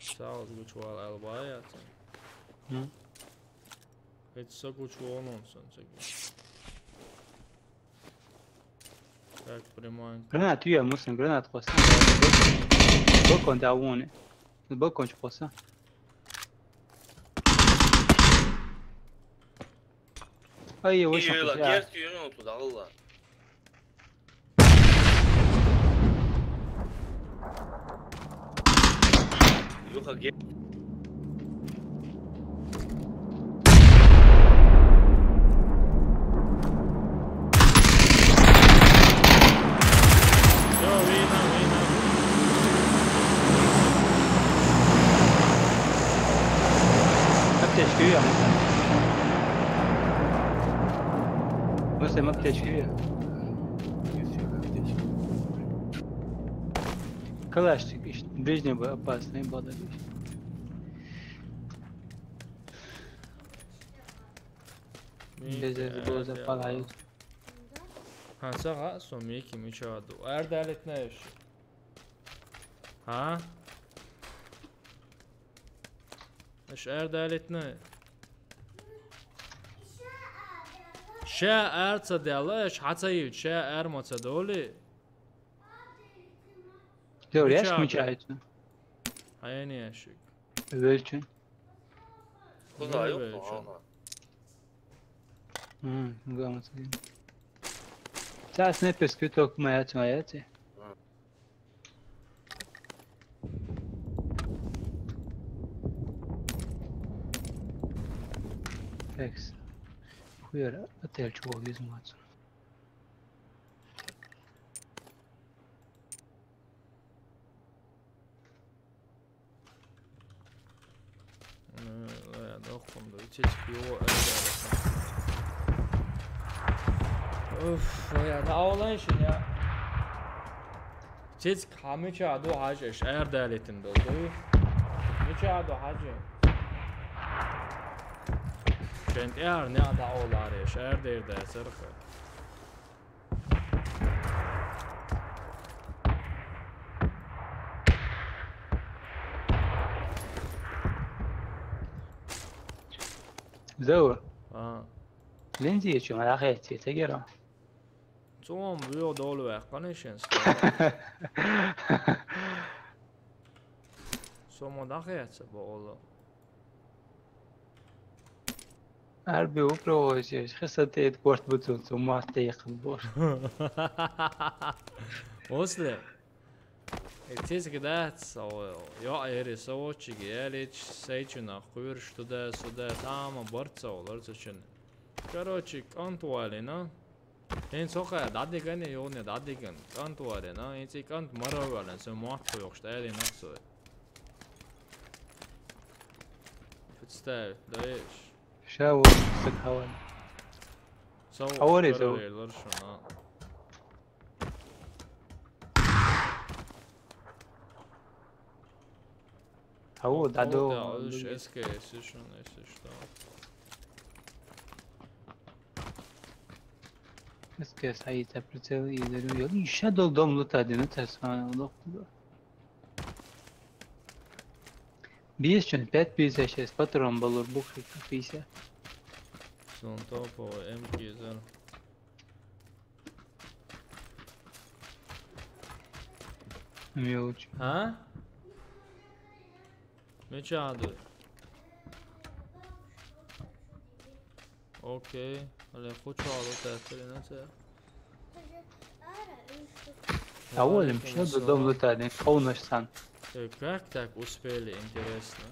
Сал, гучвала, албая, ты. М? Это со гучвала, он сон, всякий. Так, прямой. Гранат, ю, я, мусим, гранат, хвост. Бокон, да, вон. Бокон, хвост. Ай, его. Ё, щас, ла, а. Герц, ё, ну, туда, ла. Илюха, герц. Всё, вина, вина. Аптечки, я. Мусим аптечки, я. Калашчик, ишт, ближний бы опасный был, да, ишт. Без этого запалают. Ха, сага сом еки мичаду. Ар далит наеш. А? Аш эр далитна. Ша эр ца дала, аш хьа ца йивча, ша эр ма ца доли. Дёр, яш Мича мича ду? Айта. Айни яшик. Велчин. Куда Вел ёх, велчин. Ага. М, гамма ца. Ца снайперский винтовка моя, твоя, ти. Текс. Хуяр, отель чего визматься. Э, э, дохкунду, ицецк юо, э, э, э. Уф, я, да, олай шин, я. Ицецк хамича аду хаж, эш, эр далитин долду. Мича аду хаж. Шент яр, не ада олар, эш, эр дер да, сырхы. Заур. А. Линзи ечун, а хе, ти, тегера. Цом, био долу ваккан ишен ста. Сомо дахяца, бо олу. Арби упро озеш, хеса тет корт бутун, су мас тейхин бор. Осле. Эцис гидат, со, ё, эри со очиги, элич, сейчуна, хуйрш туда-сюда, тама, борца, олар, зачем? Короче, контуалина. Эн соха дадиган, ёне дадиган. Кант варена, эн ци кант маравален, со муат коёхшта, эли нахсой. Представь, да еш. Ша вот сык хаван. Сау Хавари сау. Каравеллар шуна. Хау, дадо. О, да, луч эс кей эс шун, если что. Эс кей эс, а это прицел и зарю. И ща дол дом лута, один это самое, лох туда. Бес чон, пять пятьдесят шесть, патрон балур, бухи пятьдесят. Сон топовый, эм кизер. Мелочь. А? Мечаду. Окей. Але хочу алу тестери на це. А олим, Алейкум ща ассалам. Додому летати, повноч сам. Э, как так успели, интересно?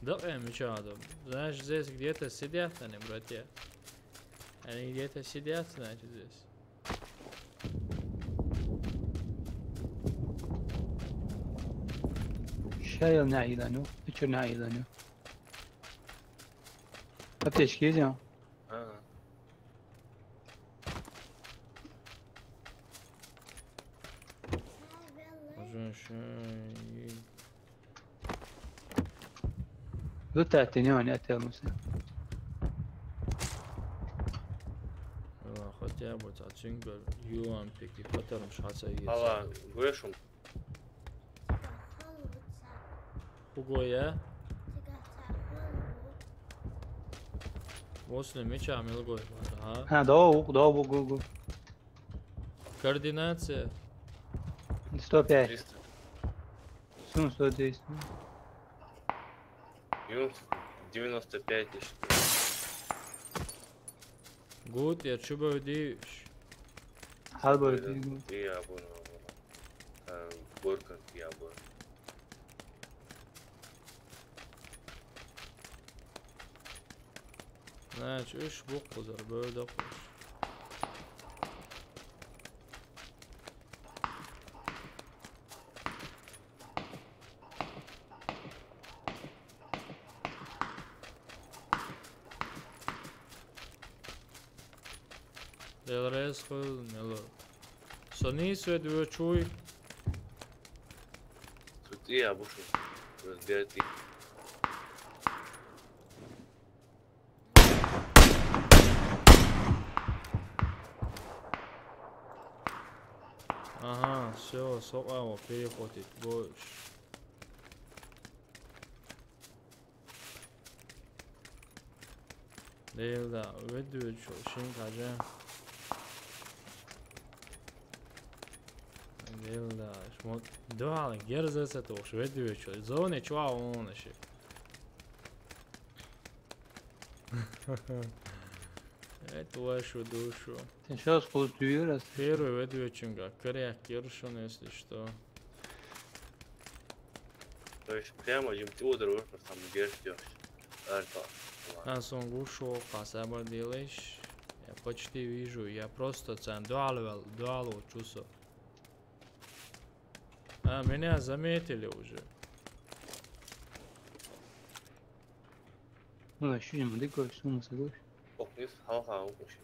Да, э, мечаду. Знаешь, здесь где-то сидят они, братья. Они где-то сидят, значит, здесь. Ща я не иданю, ты чё не иданю? Аптечки есть, а? А. Уже ещё и Лутати, не, не, отел мусе. Ва, хотя бы та чингл юан пики патарм шаса иеса. Ала, грешум. Хугоя. После меча милгой. Ага. А, да, у, да, у, гу, гу. Координация. Сто пять. Триста. Сумма сто десять. Минус девяносто пять тысяч. Гуд, я чубавдиш. Алба Гуд, дигу. И абон, абон. Э, горка, и абон. Значит, уж букву забыл, да, Элрез хыл, мело. Сони свет вы чуй. Тут и обушен. Берти. Ага, Всё, сокъа его перехватить будешь. Дело, ведь чё, шин кажа. Дело, шмот. Да, герза се то, ведь чё. Зоне чё, он ещё. Это вашу душу. Сейчас после раз. Первый ведь очень как. Коряк, Кершин, если что. То есть прямо им ты удар, там герзёшь. Альфа. Ан сон гушо, касаба делаешь. Я почти вижу, я просто цен дуал вел, дуал чувствую. А, меня заметили уже. Ну, ещё не могу, что мы согласны. Ох, не слыхал, а, ох, вообще.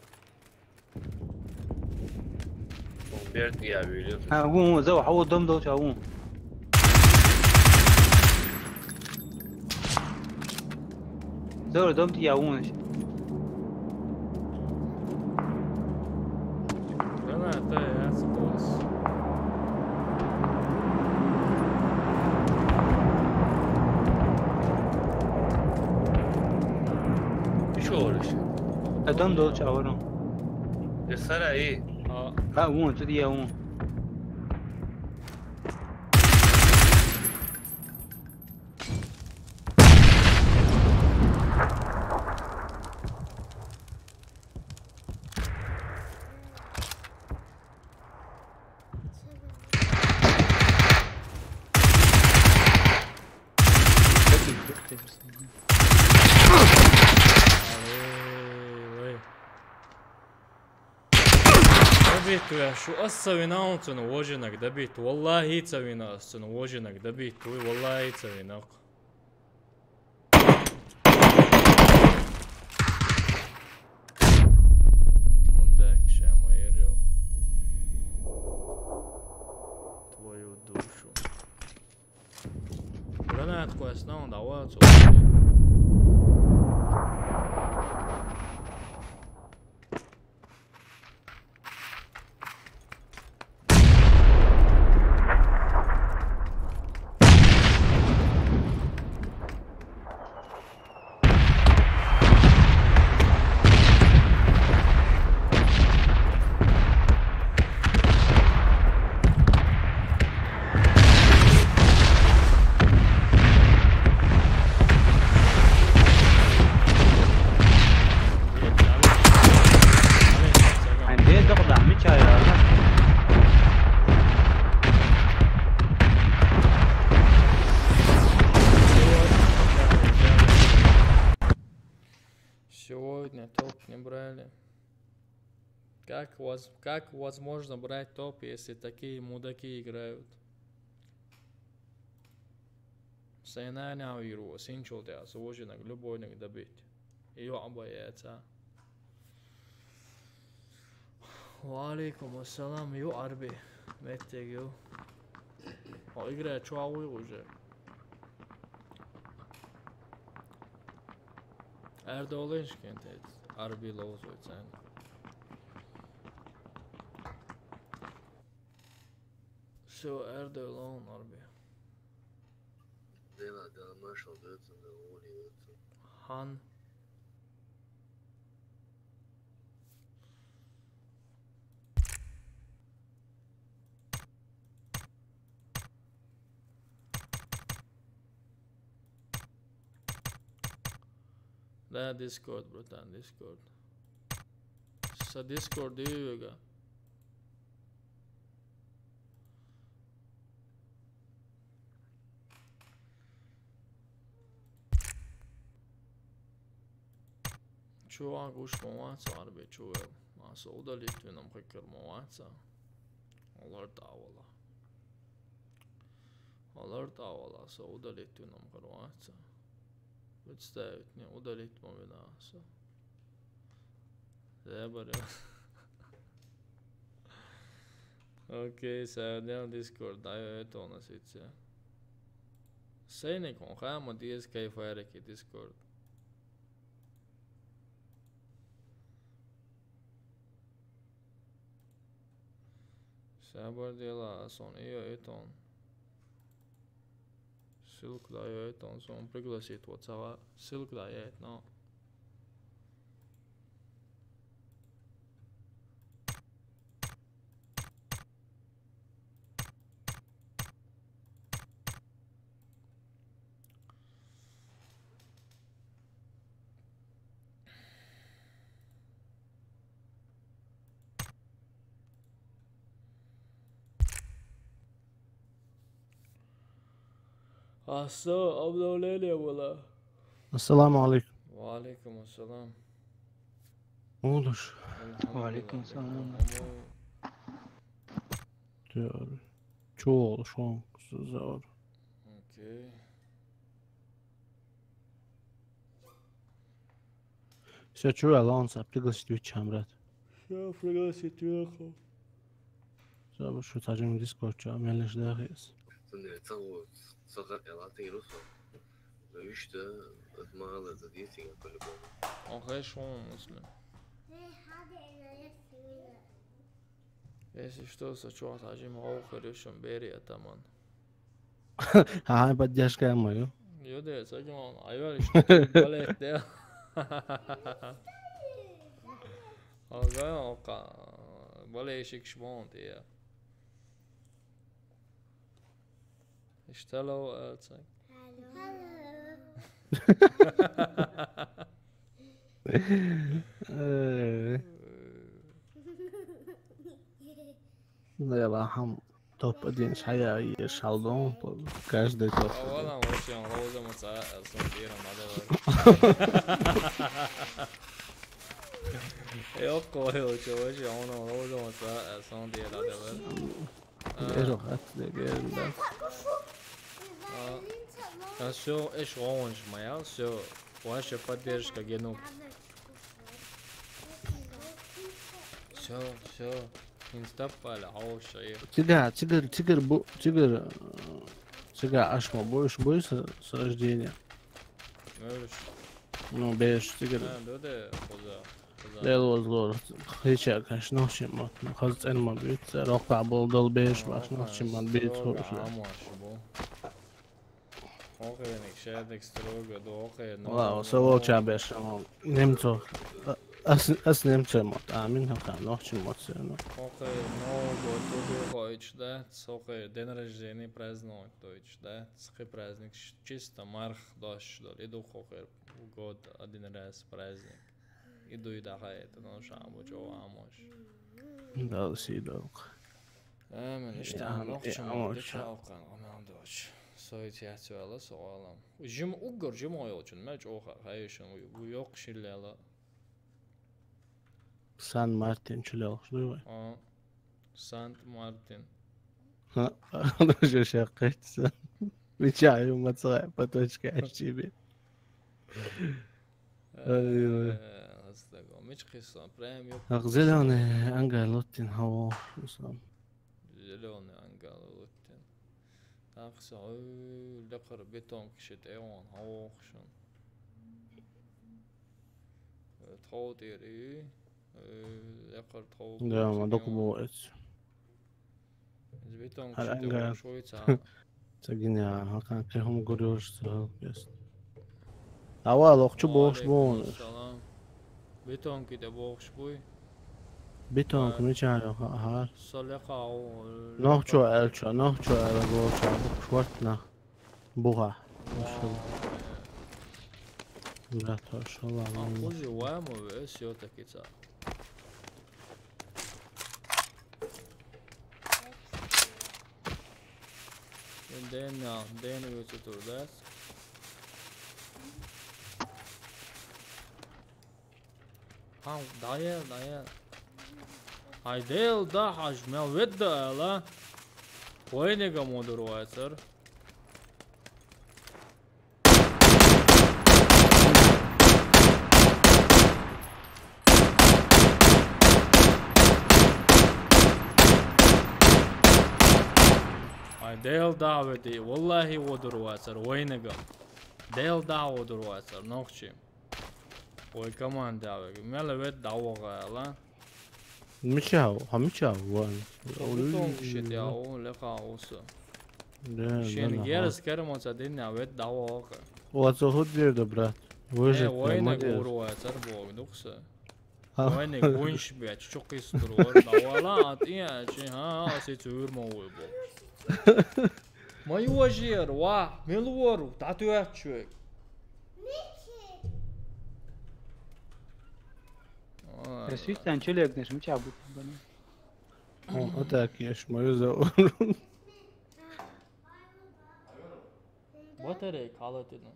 Ох, Берт, я видел. А, вон, вон, за, а вот дом дал, а, вон. Зор, дом ты, я, вон. Граната, я согласен. Ещё раз. А дом дал, а, вон. Э, сарай. А. А, вон, тут я, вон. Добить, я шу, ас ца вина он цун вожинак добить. Валлахи, ца вина ас цун вожинак добить. Уй, валлахи, ца вина. Мудак, ща мой орёл. Твою душу. Гранатку основном давай отсюда. Ande de kula mi chaya. Сегодня топ не брали. Как воз-, как возможно брать топ, если такие мудаки играют? Сценарий виру, синчул те, сложно любой добить. Её обояться. Ва алейкум ассалам, ю арби. Меттегю. О, игра чуауи уже. Эрдолиншкин тет арби лоузой цен. Всё, Эрдолон арби. Дела, дела, маршал, дела, дела, ули, дела. Хан. Да, Discord, братан, Discord. Са Discord дивига. Чувак, уж ма ваца арби, чувак. Ма са удалить винам хакер ма ваца. Алар тавала. Алар тавала, са удалить винам хакер ваца. Представить, не удалить ма вина, са. Зебаре. Окей, севден Discord, да, это у нас идти. Сейник, он хама диез кайфарики Discord. Сабар дела, сон ио этон. Ссылка да ио этон, сон пригласить вот сава. Ссылка да ио этон. Аса обновление было. Ассаламу алейкум. Ва алейкум ассалам. Удуш. Ва алейкум ассалам. Чё, чё, шон, зор. Окей. Всё, чё, Алонсо, пригласить вечером, брат. Всё, пригласить вечером. Всё, бу шу тажим Дискорд, чё, мен лишь да хес. Сен де цау сахар эла тирусо. Иште, это мало за десять, по-любому. Окей, шо, если? Если что, со чё, тажим, охер, ещё бери атаман. Ага, поддержка мою. Йоде, садимон, айвар иште, балет де. Ага, ока, балешик шмонт, я. Иштало, ацак. Э. Ну, я лахам топ один шая и шалдон, каждый топ. А вон он вообще, он лоза маца, а сон дира надо. Ёк, кой, вообще, вообще, он лоза маца, а сон дира надо. Эжо хат деген да. А, всё, эш оонж маял, всё. Ваша поддержка генук. Всё, всё. Инстап пала, ао шаир. Тига, тигр, тигр бу, тигр, э, тига ашма больше, больше с рождения. Мөрш. Ну, беш тигр. А, да, да, коза. Лел воз лор, хича, конечно, очень мод. Ну, хаз цен мод бит, рок та был дол беш, баш, ну, очень мод бит, хорошо. Амаш бу. Охеник, шадик строго, да, охе, ну. Ла, со волча беш, ну, немцов. А, ас, ас немцов мод, а мин хака, ну, очень мод, всё, ну. Охе, ну, год туду хоич, да, сохе, день рождения праздновать, точно, да, сохе праздник, чисто марх, дождь, да, иду хохер, год, один раз праздник. Иду и даха это, ну, шамбу, чё, амош. Да, си долг. Э, мен, иште, я, нохчим, я, амош. Чалкан, аман доч. Сой тяцу ала, со алам. Жим уггар, жим ойолчун, ма чоха, хайшин, бу ёк шиллела. Сан Мартин чулел, шулай. А, Сант Мартин. Ха, уже шаккатса. Мича, ю маца, по точке, ачиби. Ай, ой. Э, астаго, мич кисан, прям ёк. Ах, зелёный ангар лоттин, хаво, мислам. Зелёный ангар лоттин. Такса, ой, лекар бетон кишет, эон, хаво, хшон. Э, тхо тери, э, лекар тхо. Да, ма доку бу эц. Из бетон кишет, эон, шойца. Цагиня, хака, кехум гурёш, сал, ясно. Ава, лохчу бохш бон. Салам. Бетон киде бохш буй. Бетон кмича, ха, ха. Саляка, о, нохчо, элчо, нохчо, элчо, бохш вартна. Буга. Машалла. Брат, машалла. А, хузи, вай, мо, всё-таки ца. Дэн, дэн, дэн, дэн, дэн, дэн. Ха, дая, дая. Ай, дел да, хаж, мел ведда, ала. Койнега модур вайцер. Ай, дел да веди, валлахи, водур вайцер, вайнега. Дел да водур вайцер, нохчи. Ой, команда, мел вед да вогала. Мича, хьо мича ван? Ой, бутон шит я, о, леха оса. Да, шен да, герз ага. Кермоца динна вет давока. Оца худ дер да, брат. Выжить, э, война молодец. Гуру, цар бог, духса. А. Война гунш, блядь, чё кис тур, вор, давала, а ты, а, чи, а, а, си цур мо уй бо. Мой ожир, ва, милуору, татуя чё. Ой, Рисуйтан челегнеш, мча бут бана. О, вот так ешь, мою зовут. Батарей калатина.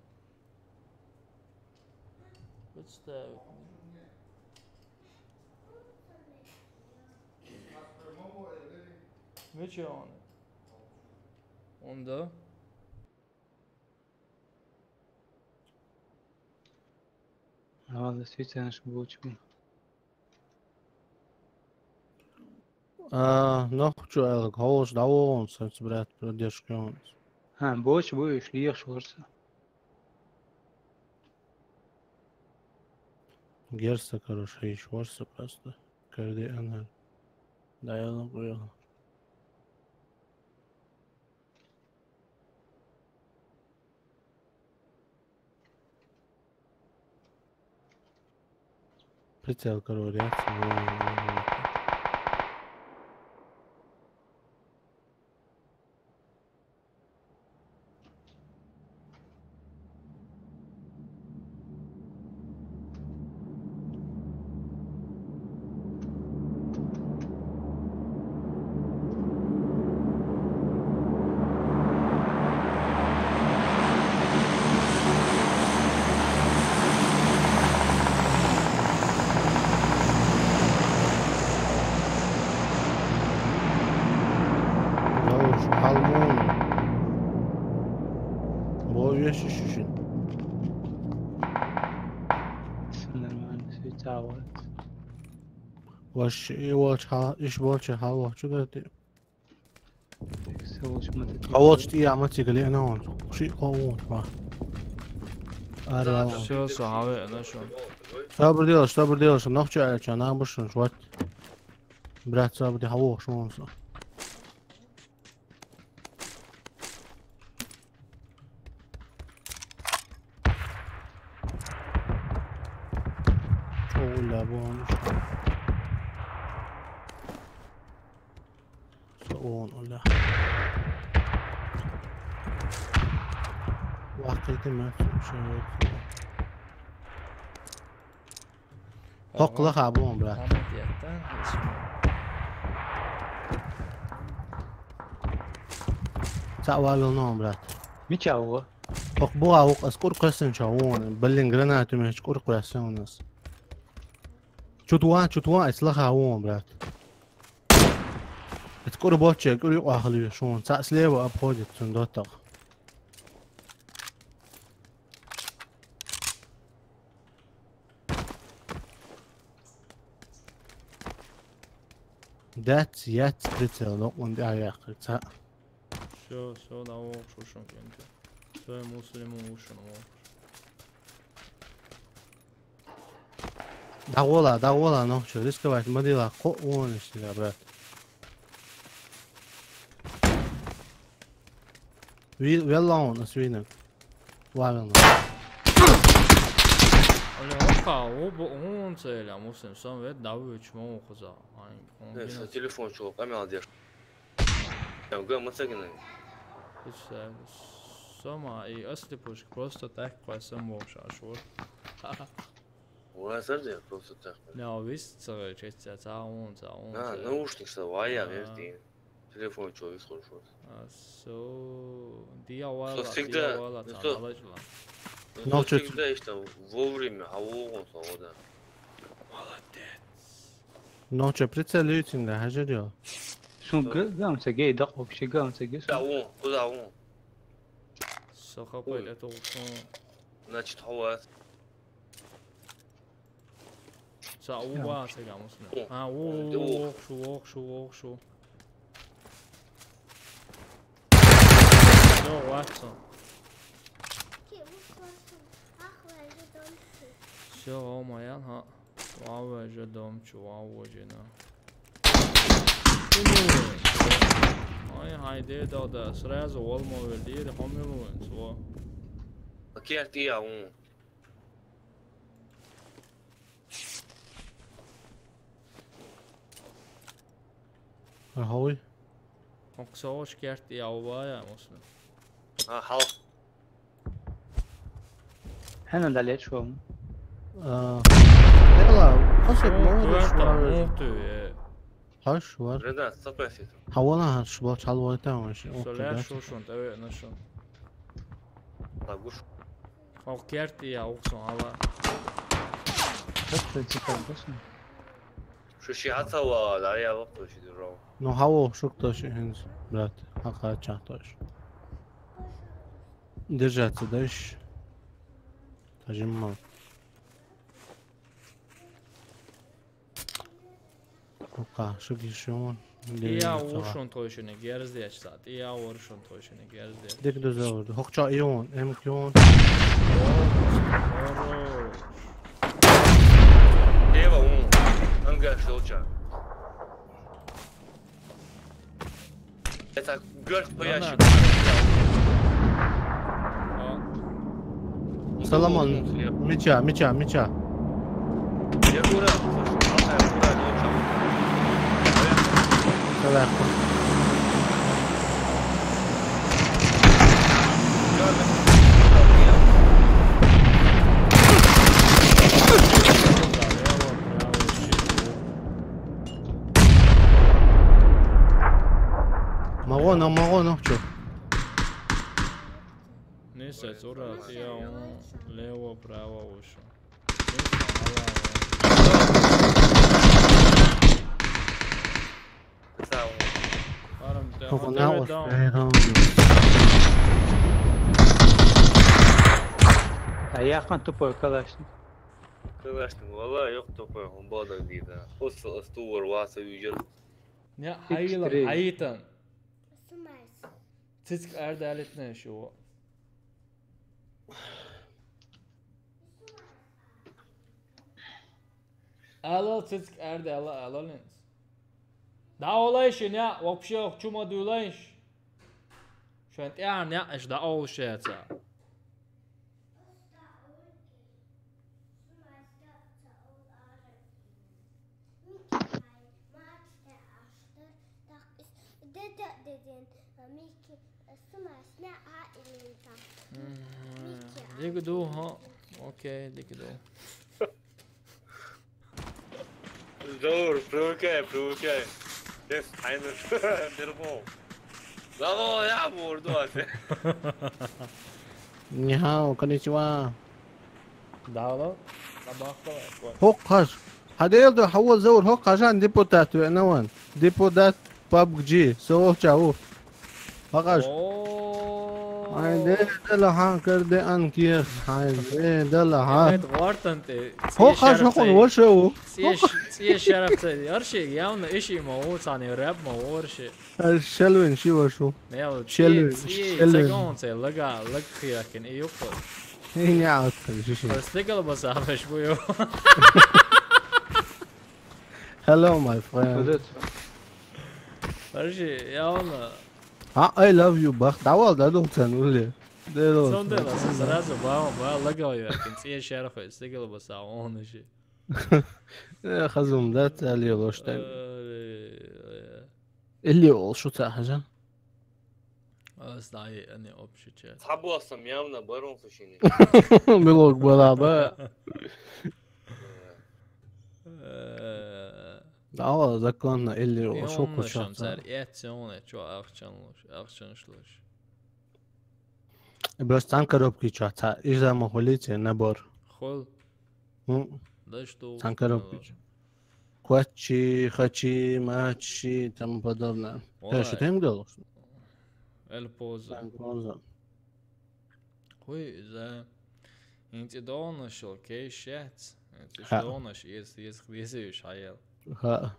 Представь. Мече он. Он да? Ладно, действительно, что было чего. А, ну, хочу, Элк, голос, да, он, сенс, брат, поддержка, он. А, больше будешь, легче, шорса. Герса, короче, ещё шорса просто. Каждый ангар. Да, я забыл. Прицел, короче, реакция. Лауш, халмон. Бо веши шишин. Всё нормально, всё, чао. Ваш, и волч, ха, иш волча, ха, волча, да ты. Всё, волч, смотри. А волч, ты, я, мати, гали, она он. Ши, ко, он, ва. Ара. Всё, сахаве, она что? Что бы делал, что бы делал, что ногча, а чё, нам бы что, вот. Брат, что бы ты, ха, волч, что он, что? Оля, вон. Со он, Оля. Вахтыды мэ, слушай, вот. Хокла хабон, брат. Ама диетта, ишмо. Ца валил нон, брат. Мича уо? Хок буа ук, аскур квесен ча уон. Блин, гранату меч кур квесен у нас. Чутуа, чутуа, ислаха уон, брат. Аскур боче, кур юк ахли шон. Ца слева обходит, цундотах. That's, that's прицел, но он да я, ца. Всё, всё, да, о, шушун кенте. Всё, ему слему уши, ну. Да вола, да вола, но чё, рисковать, мадила, ко, он, если, брат. Ви-, велла он, а свинок. Ладно. Оля, ока, о, бо, он целя, мусим, сам вет, да, вы чмо, хоза. Ай, он Э, бина. С-, телефон чего, камера держит. Я говорю, мы цагины. Представь, сама, и если пусть просто так, квасом, в общем, аж вот. Ура, сэр, просто так. Не, а вис, целая часть, а, ца он, ца он, А, ца. Наушник, са, вая, А. Верти. Телефон чё, вис, хорошо. А, со, диавала, Со всегда, диавала, ну, ца, со, малачла. Ну, ну, со всегда, что вовремя, а вовремя, вот, да. Молодец. Ну, чё, прицелюйтесь, да, хажа дело. Шун Что? Г-, гамца гей, да, вообще гамца гей, Да, шун. Вон, куда вон? Сахапай, Ой. Это вот, ну. Значит, хавас. Са, уа, сега, мусна. О, А, о, о, о, о. Охшу, охшу, охшу. Всё, Ватсон. Всё, о, моя, ха. Вау, уже дом, чувак, уже, на. Ай, де, да, да, сразу валма вел, дери, хьо мила вен, цо. Окей, ты я, ун. Ага, ой. Хьо ксош керт я, убая, муслим. А, хал. Хьана дале чуом. А, эла, хасик, молодец, кварта, молодец. Мух ты, э. Хаш, вар. Реда, сто пятьдесят. Хавала хаш, бо чал вайта, ваш. Соля шушун, таве, нашун. Лагуш. Хо керт я, уксон, ала. Как ты, типа, вкусно? Шуши хацава, да, я локту ши дуров. Ну, хаво, шук то ши хинз, брат. Хака чах то ши. Держаться дальше. Тажимма. Пока, шук ишон. Тия ушун тойшуни герздечса, тия ушун тойшуни герздеч. Дик дуза вурду. Хокча ион, эмк ион. Хорош. Дева ун. Анга шилча. Это герд поящий. Соломон, меча, меча, меча. Я говорю, слушай, ладно, я говорю, не очень. Салаху. Магона, магона, чё? Нисец, ура, я лево, право ушел. Нисец, ала, ала. Хокуна устайган. А я хан тупой калашник. Калашник, вала, ёк тупой, он бодан дида. Ус, ус тувар, васа южер. Не, хайла, хайтан. Цицк ардалитне шо. Алал цицк арда, алал, алал инс. Да олайш, не, вообще, чума дулайш. Шен тян, не, аш да олшеца. Деде, деден, Микки, сумасна а именца. Мгм. Микки, а. Дигду, ха? Окей, дигду. Заур, привыкай, привыкай. Без тайны. Бербол. Заур, я буду, а ты? Нихао, конничева. Дала, набахта. Хок хаш. Хадел хавал Заур, хок хашан депутат ве наван. Депутат пабг, со чау. Хакаш. Ай, де, де ла хан кер де ан кир. Ай, де, де ла хан. Нет, вартан те. Хок хаш, хокон вошеу. Цеш, цеш шарап те. Арши, явно иши ма у, цани рэп ма у, арши. Шелвин ши вашу. Шелвин, шелвин. Цагон це лага, лаг хиякин и юпо. И не аут, ши ши. Стигал басабаш буё. Hello, my friend. Подожди. Подожди, я он, а. А, I love you, бах. Давал, да, дом цен, ули. Сонде, сразу, ба, ба, лагал я, кин, цеш шарап, стигал басабаш, он ши. Э, хазум, да, цали лоштай. Э, э, э. Или ол шу ца хажа? А, знаю, они общий чат. Сабласам явно барон сушини. Белок была бы. Э. Да, законно или ол шу куча. Сар, я цёне, чё ахчан луш, ахчан шлуш. Просто там коробки чё, ца, из-за махулите набор. Хол. Ну, да что там коробки чё. Квачи, хачи, мачи и тому подобное. Ты что, ты им делал? Эль поза. Эль поза. Хуй за. Инти донаш, окей, шец. Инти донаш, ес, ес, ес, ес, аял. Ха.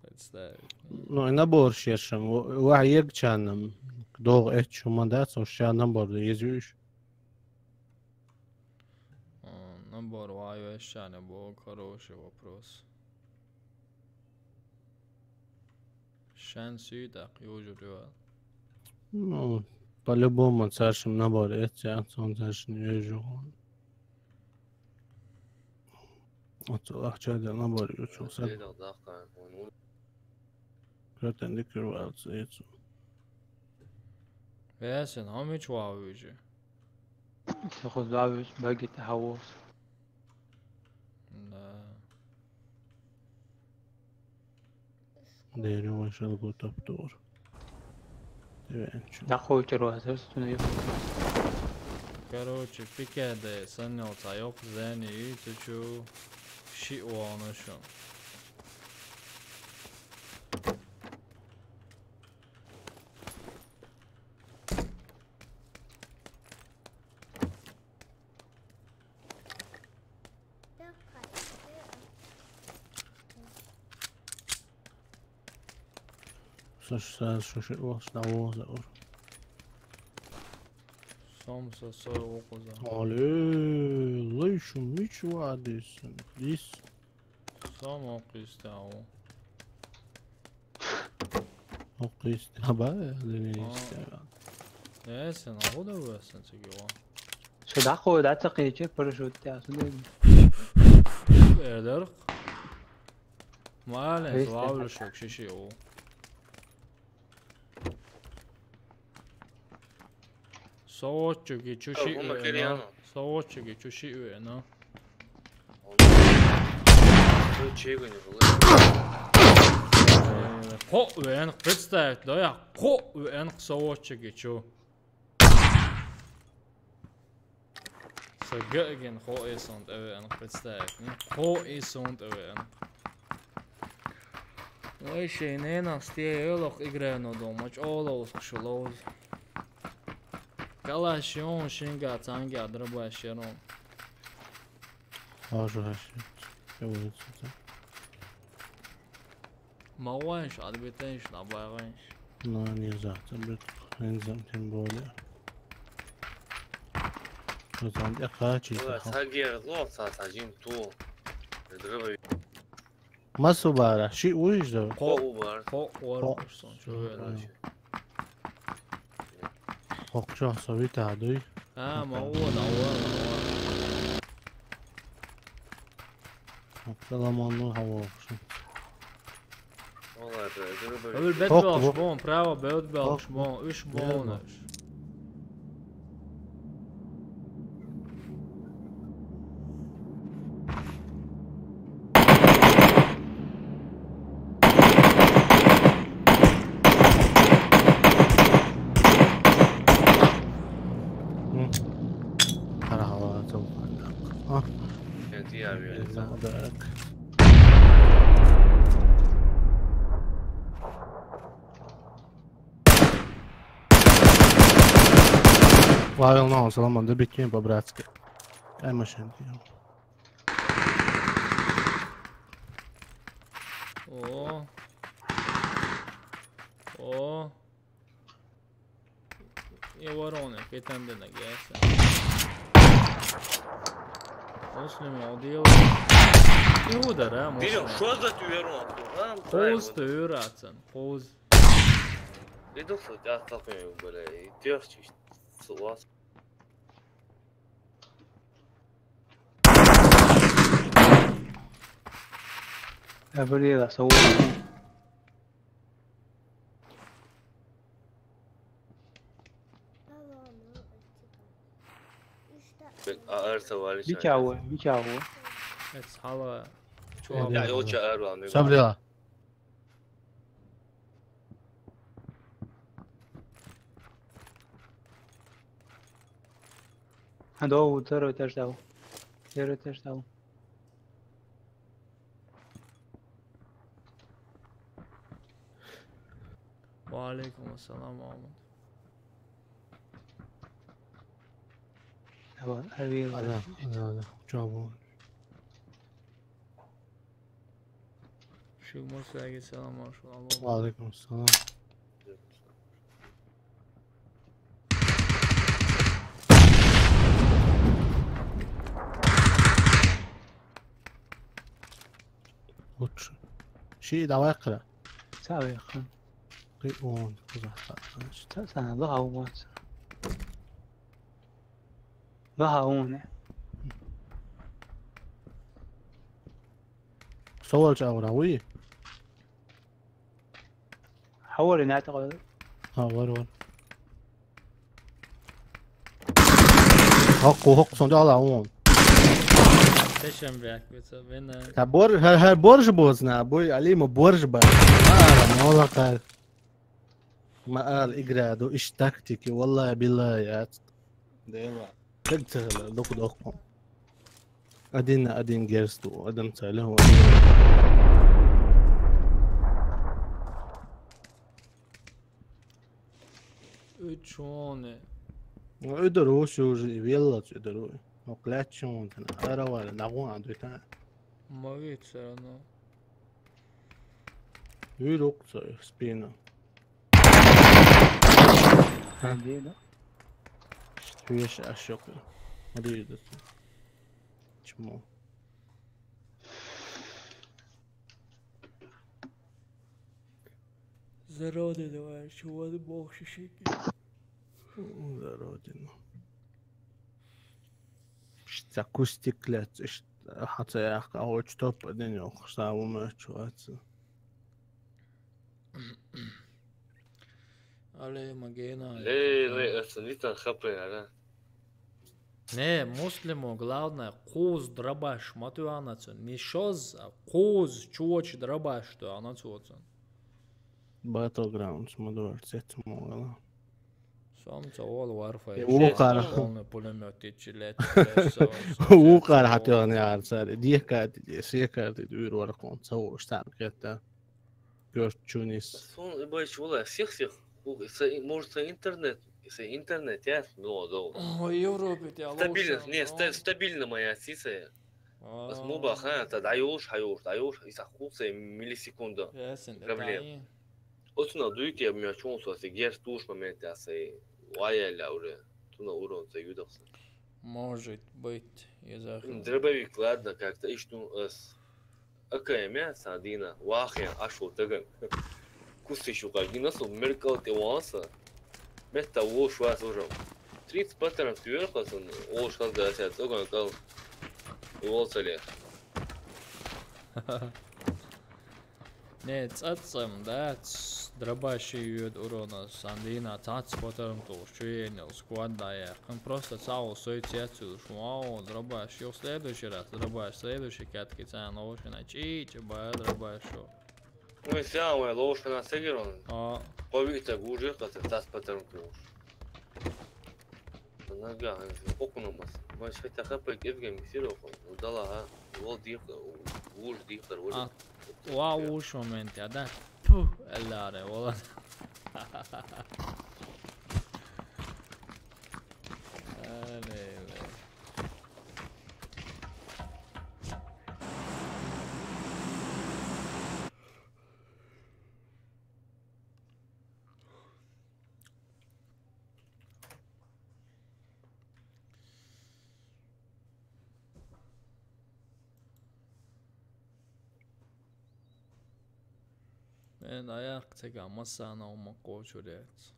Представь. Ну, и набор шершем. Ва егчаном. Дол эт чума да, со ша набор да езюш. А, набор вайвешане, бо, хороший вопрос. Шан сюда, южу рюа. Ну, по-любому царшим набор эцци, а цон царшин ёжу. Оцу ахча да набор ючу сад. Кратен дикир валц эцу. Весен, амич вавыжи. Сохо завыш багит хавос. Да. Дери вашал гутаптор. Девенчу. Да хоче розер стуна. Короче, пикеде саннал цайок зени и цучу ши уонушун. Саш, саш, шо ши уос на уоза ур. Сом са сой окуза. Али, лай шу мич вадис. Дис. Сом окистау. Окистаба, линистау. Эсен, а худа весен цигила. Шо дахо да цакиче парашют я сулен. Эрдер. Мален, славлю шок шиши о. Соочуги чуши уэна. Соочуги чуши уэна. Чего не было? Хо уэн, представь, да я хо уэн соочуги чу. Сагаген хо и сонт эвэн, представь. Хо и сонт эвэн. Ой, шейнена стие ёлох играю на дом, мач олоус кшулоуз. Калашион шинга цанги адрабашерон. Ажу хаши. Ёлоус. Мауанш, адбетенш, набайганш. Ну, не за, это бит, не за, тем более. Что там, я хочу. Саги, лох, са, са, жим, ту. Дрыва. Масу бара, ши уж да. Хо, убар. Хо, уар, сон, чё я. Хо, чё, совет, а, дуй. А, ма, о, да, о, да, о. Хо, да, ма, ну, хо, вообще. Өвөр бэд балгаш бон, право бэд балгаш бон, үш бон. Хара хава зовхандак. А? Эти авиа. Так. Павел, ну, саламан, да битим по-братски. Ай, машин. О. О. Я вороны, кайтан дена геса. Ослим, я удел. И удар, а, можно. Что за тюверон? Поз тюверацен, поз. Иду суть, а, столкнём, бля, и терчишь, с вас. Я, блин, а, сау. Бек, а, арса вали. Бичаво, бичаво. Эц хала. Чуа. Я, я, я, я, я. Сабрила. Ando, второй этаж дал. Первый этаж дал. Ва алейкум ассалам, Мухаммад. Давай, Авил. Ада, ада, ада. Чего? Шугмур, силерге салам, маршал. Ва алейкум салам. Лучше. Ши, давай, кыра. Сау яхын. Кхы уун, кхузахь цхьаъ. Ца, ца, лаха уун. Лаха уун. Со волчу агӀора вуй? Хьо вара, найтта гӀо. Хьо вара, вара. ХӀокху, хӀокху сон дала вон. Тешем бяк, вица, вина. Та бор-, хӀа-, хӀа боржа боцна, буй, Алима боржа ба. А, мола кар. Ма ал игра ду, иш тактики, валлахи, биллахи, яц. Дела. Хег цахала, доку дохку. Один на один герз ду, адам ца леху. Учёный. Ну, и дорогу уже, и веллац, и дорогу. Ну, клячу он там, аравали, на гуан, дуй там. Ма вид всё равно. Вирукца их спину. Ха. Где, да? Что ещё ошибка? Где это? Чему? За Родину, давай, чего ты бог шишики? За Родину. Ишта кустик лец, ишта хьаца яхка, а вот что поднёк, самому чувствуется. Але магена. Ле, ле, это не так хапе, а? Не, Муслимо, главное, кхузза дробаш ма тоьхна цунна. Не шозза, а кхузза чоча дробаш тоьхна цо цунна. Battlegrounds ма дора, цец ма вала. Сом ца вола Warfare. Э, вукхара. Полный пулемёт тичи лет. Вукхара хьатоьхна яра цара. Дехкати, секарти, дуьйр варакхун, ца вуш там кетта. Гёрт чунис. Сон и бойчу вала сих-сих. Ху-, са-, может, са интернет, са интернет яц, но дов. О, Европе тя стабильно, лоша, не, но ста-, стабильно моя сиса. А. Ас му баха, та дайош, хайош, дайош, и са ху са миллисекунда. Ясен, проблем. Оцуна дуйти я мя чун со, се герс туш момент я се ваяля уже. Туна урон се юдахса. Может быть, я захотел. М, дробовик, ладно, как-то ишну ас. Акая мя, са дина, вахя, ашо таган. Кусти шука, гина со меркал те ванса. Метта вош вас уже. Тридцать паттерн тюрка сон, ош хазда ся цоган кал. И волцале. Не, цӀацӀцӀам дац, дробаши йоьду урона, сан дийна цац патарм тухуш, чу енал, сквад дӀаяьккхина. Просто цхьа сой цецуьлуш, вау, дробаш, юха следующий раз, дробаш, следующий катки царна ловушина, чӀи-чӀи бара дробашо. Ну, если а, вай ловушина сегирон. А. Кхо виъ таг вужир кхаца, цац патарм тухуш. Нагахь, хӀокхунамас. Вай шайтта хапай кӀезгами сироху. Удала, а? Вол дийхар, вуж дийхар, вуж. А, ва вуж момент, я, да? Пу, элларе, вола. Алей, алей. Мен аяк цега масана ума кочурец.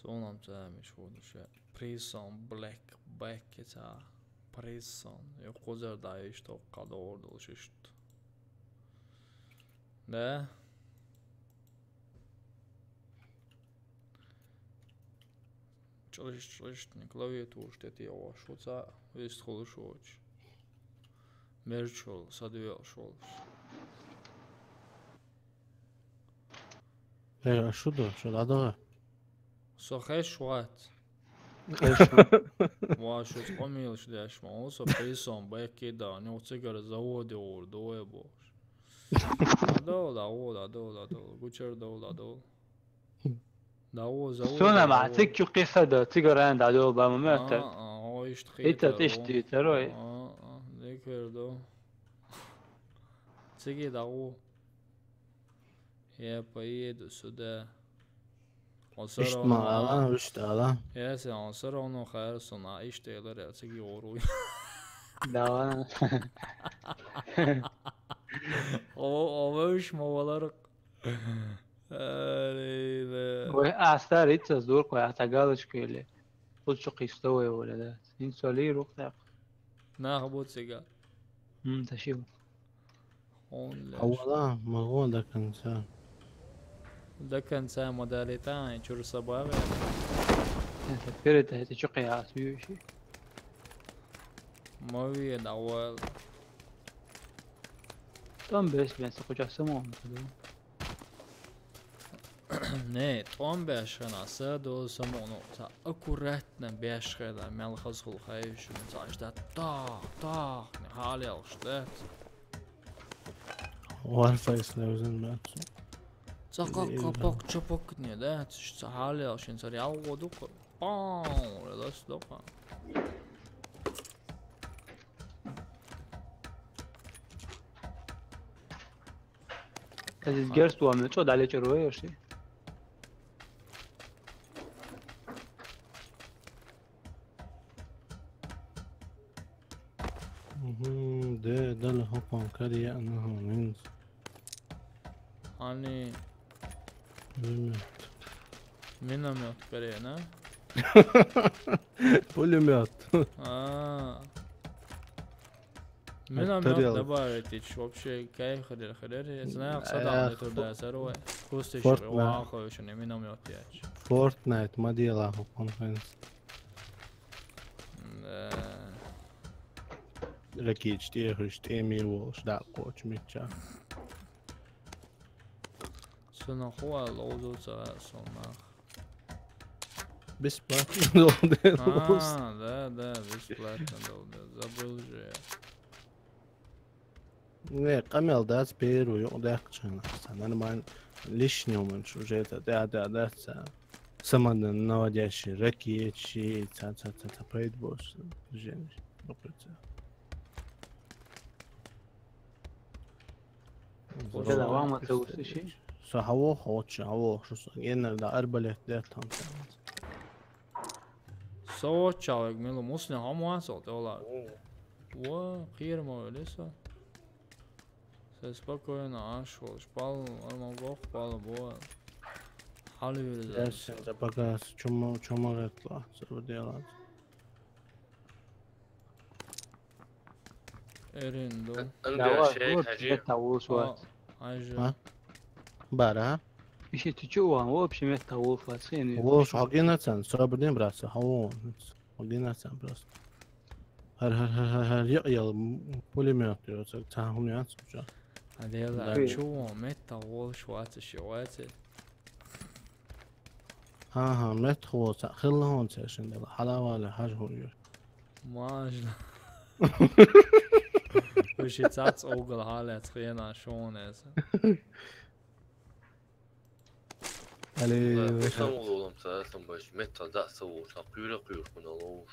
Сонам цамиш вудуша. Prison Black Back это. Prison. Ё козар да ишто кадор долшишт. Да? Чалыш, чалыш, не клавиатура, что это я вашу ца, весь холошоч. Мерчул, садвел шол. Э, а что да, что надо? Со хеш ват. Хеш ват. Ва, шо къомилш деш ма, он со Prison Back да, не у цигара заводе ур, дое бош. Адол, адол, адол, адол, гучар дол, адол. Даво, завод, Суна ма, даво. Цик чу къиса да, цигара ан да, дол ба ма мета. А, а, о, ишт хитар, Ита тишти, второй. А, а, декер до. Циги даво. Я поеду сюда. Он всё Ишт равно, ма, а, а, ишт ала. Я се, он всё равно хайр сона, ишт элер, я циги оруй. Давай. О, о, Иш ма валарах. Ай, да. Вай, а, старый, ца здур кой, а та галочка или? Лучше кистовая воля, да. Инсоли рук так. Нах бу цига. М, тащил. Он леш. Хавала, могу до конца. До конца модалита, и чур собаве. Это перед, это чё, кая, а, смеющий? Мовие да вал. Там без мяса, хоть а самому, да? Не, тӀом беш хьана, са дола самону, ца аккуратно беш хьана, мел хазхул хайшуна, ца ждать, тах, тах, не халел ждать. Warface не взял мясо. Ца как Или копок, чопок не, да, ца халел, шин ца реал воду, пау, лас дока. Азиз герст уам, чо дале чо рое, оши. Мгм, де, дале хопан кария, ана, хо, минс. Ани. Пулемёт. Миномёт кария, на? Пулемёт. А. Миномёт Материал. Добавить ич вообще кайф хадер хадер. Я знаю, Э, садан не туда, фо-, сарой. Кустиш Fortnite. Вахо ещё не миномёт яч. Fortnite модела хо конференц. Да. Ракетчик, я говорю, что эми волш, да, коч меча. Сунахуа лоузу ца сунах. Бесплатно долде лоуз. А, да, да, бесплатно долде. Забыл же я. Не, къамел дац первый, ёкъ дакъчана. Са нормально. Лишний момент уже это, да, да, да, са. Самоднаводящий, ракетчик, ца, ца, ца, ца, пейнтбол, движение. Ёкъ ца. Кела вама ца услыши? Со хавох, очи, хавох, шо со. Геннер да арбалет дер там. Со очавек милу мусне хамуан со, те ола. О. Во, хир мо лесо. Се спокойно, аш, шпал, арма гох, пал, бо. Хали вирзе. Я сен да багас, чума, чума ветла, се делать. Эрин ду. Ан-, ан Давай, бер шей вот хажи. Мета улус А, ват. Айжа. А? Бара? Иши ты чё, ван, вообще мета улус ват, сын. Улус, хагина цан, собрдин браса, хавон. Хагина цан просто. Хар, хар, хар, хар, хар, я, я, м, пулемёт, я, ца, ца, у меня, ца, ца. А дела, Да. Чё, мета улус ват, ши ват. Ага, мет хо ца, хилла хонца шин дела, халавала хаж хо ю. Мажна. Виши цац огал халец хена шонес. Али. Ла, кусам улам ца, сам баш, мет ца, да, са уш, а, кура, кура, куна лош.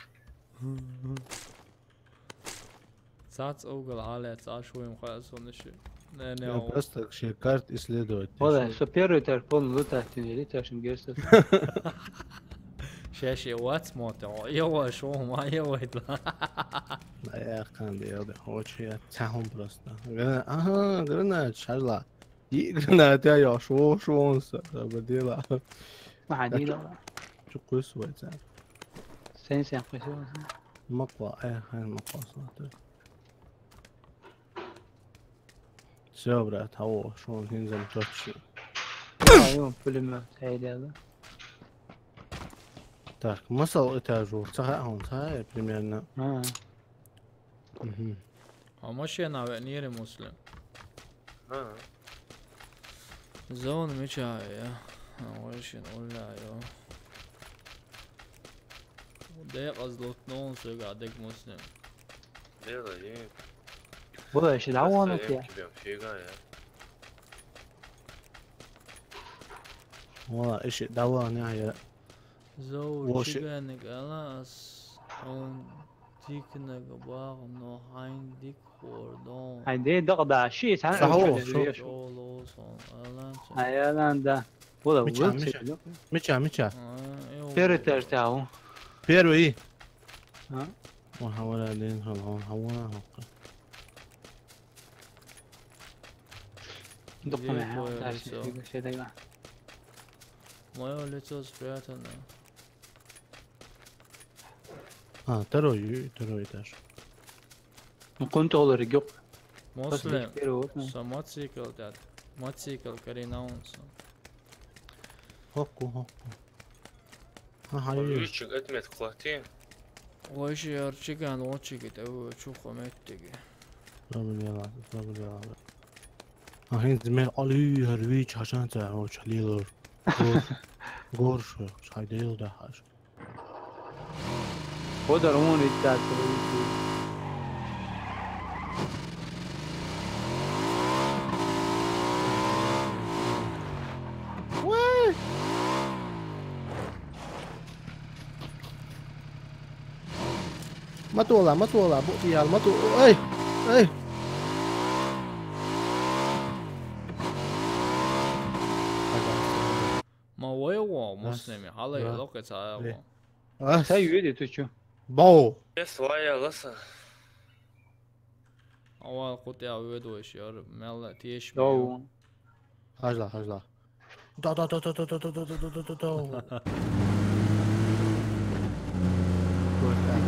Цац огал халец, а шуем хасун ши. Не, не, Я о. Просто ши карт исследовать. Ода, Шо? Со первый этаж полный лутать, ты не летаешь, ин герсов. Шеш, я вац мото, я ва шо, ма, я ва это. Да я кан делал, да, очень я цахом просто. Гра-, ага, гранат, шарла. И гранат я, я шо, шо он са, да, бы дела. Ма, ди да. Чё кус вай ца? Сен, сен кус вай ца. Маква, э, хай маква са, да. Всё, брат, хаву, шо он хинзам точно. А, ё, пулемёт, эй, да, да. Так, масал этажу, ца ха, он ца, э, примерно. А. Мгм. А машина ве нире муслим. А. Зон меча, я. А, очень уля, ё. Де аз лотнон сога дег муслим. Де да, е. Бу да иши да вон Просто ке. Ем кибем фига, я. Вала, иши да вон, я, я. Зоу Воши. Чиганник алас, он тикнег баг, но хайн дик хордон. Хайн де дак да, ши, сан Сахо, шо. Олос, он алан, сон. Ай, алан да. Бу да Мича, вылчи, мича. Мича, мича. А, ё. Первый этаж тау. Первый. А? О, хавара ден, хавара, хавара, хавара. Дукха мэ, Лепо дальше лицо. Фига себе, да. Моё лицо спрятано. А, второй, второй этаж. Ну, контроллер идёт. После После первого, вот, ну. Са мотоцикл, да. Мотоцикл, Карина, он са. Хокку, хокку. Ага, Ой, ё. Вичик этмет клати. Ой, ши арчиган, очигит, эво, чухо меттиги. Проблема, проблема. А хин змер али, хар вич, хашан ца, о, чалилор. Гор, гор шо, шайдел да хаш. Ходар он иттас. Уай! Матула, матула, бу ял, мату, эй, эй. Ма вай ва, Нас, муслими, хала да. Локе цая Ле. Ва. Ас. Та юэди, ты чё? Бау. Эс вая ласа. Авал кут я уэдуэш, яр, мелла тиеш Дау. Меу. Хажла, хажла. Да, да, да.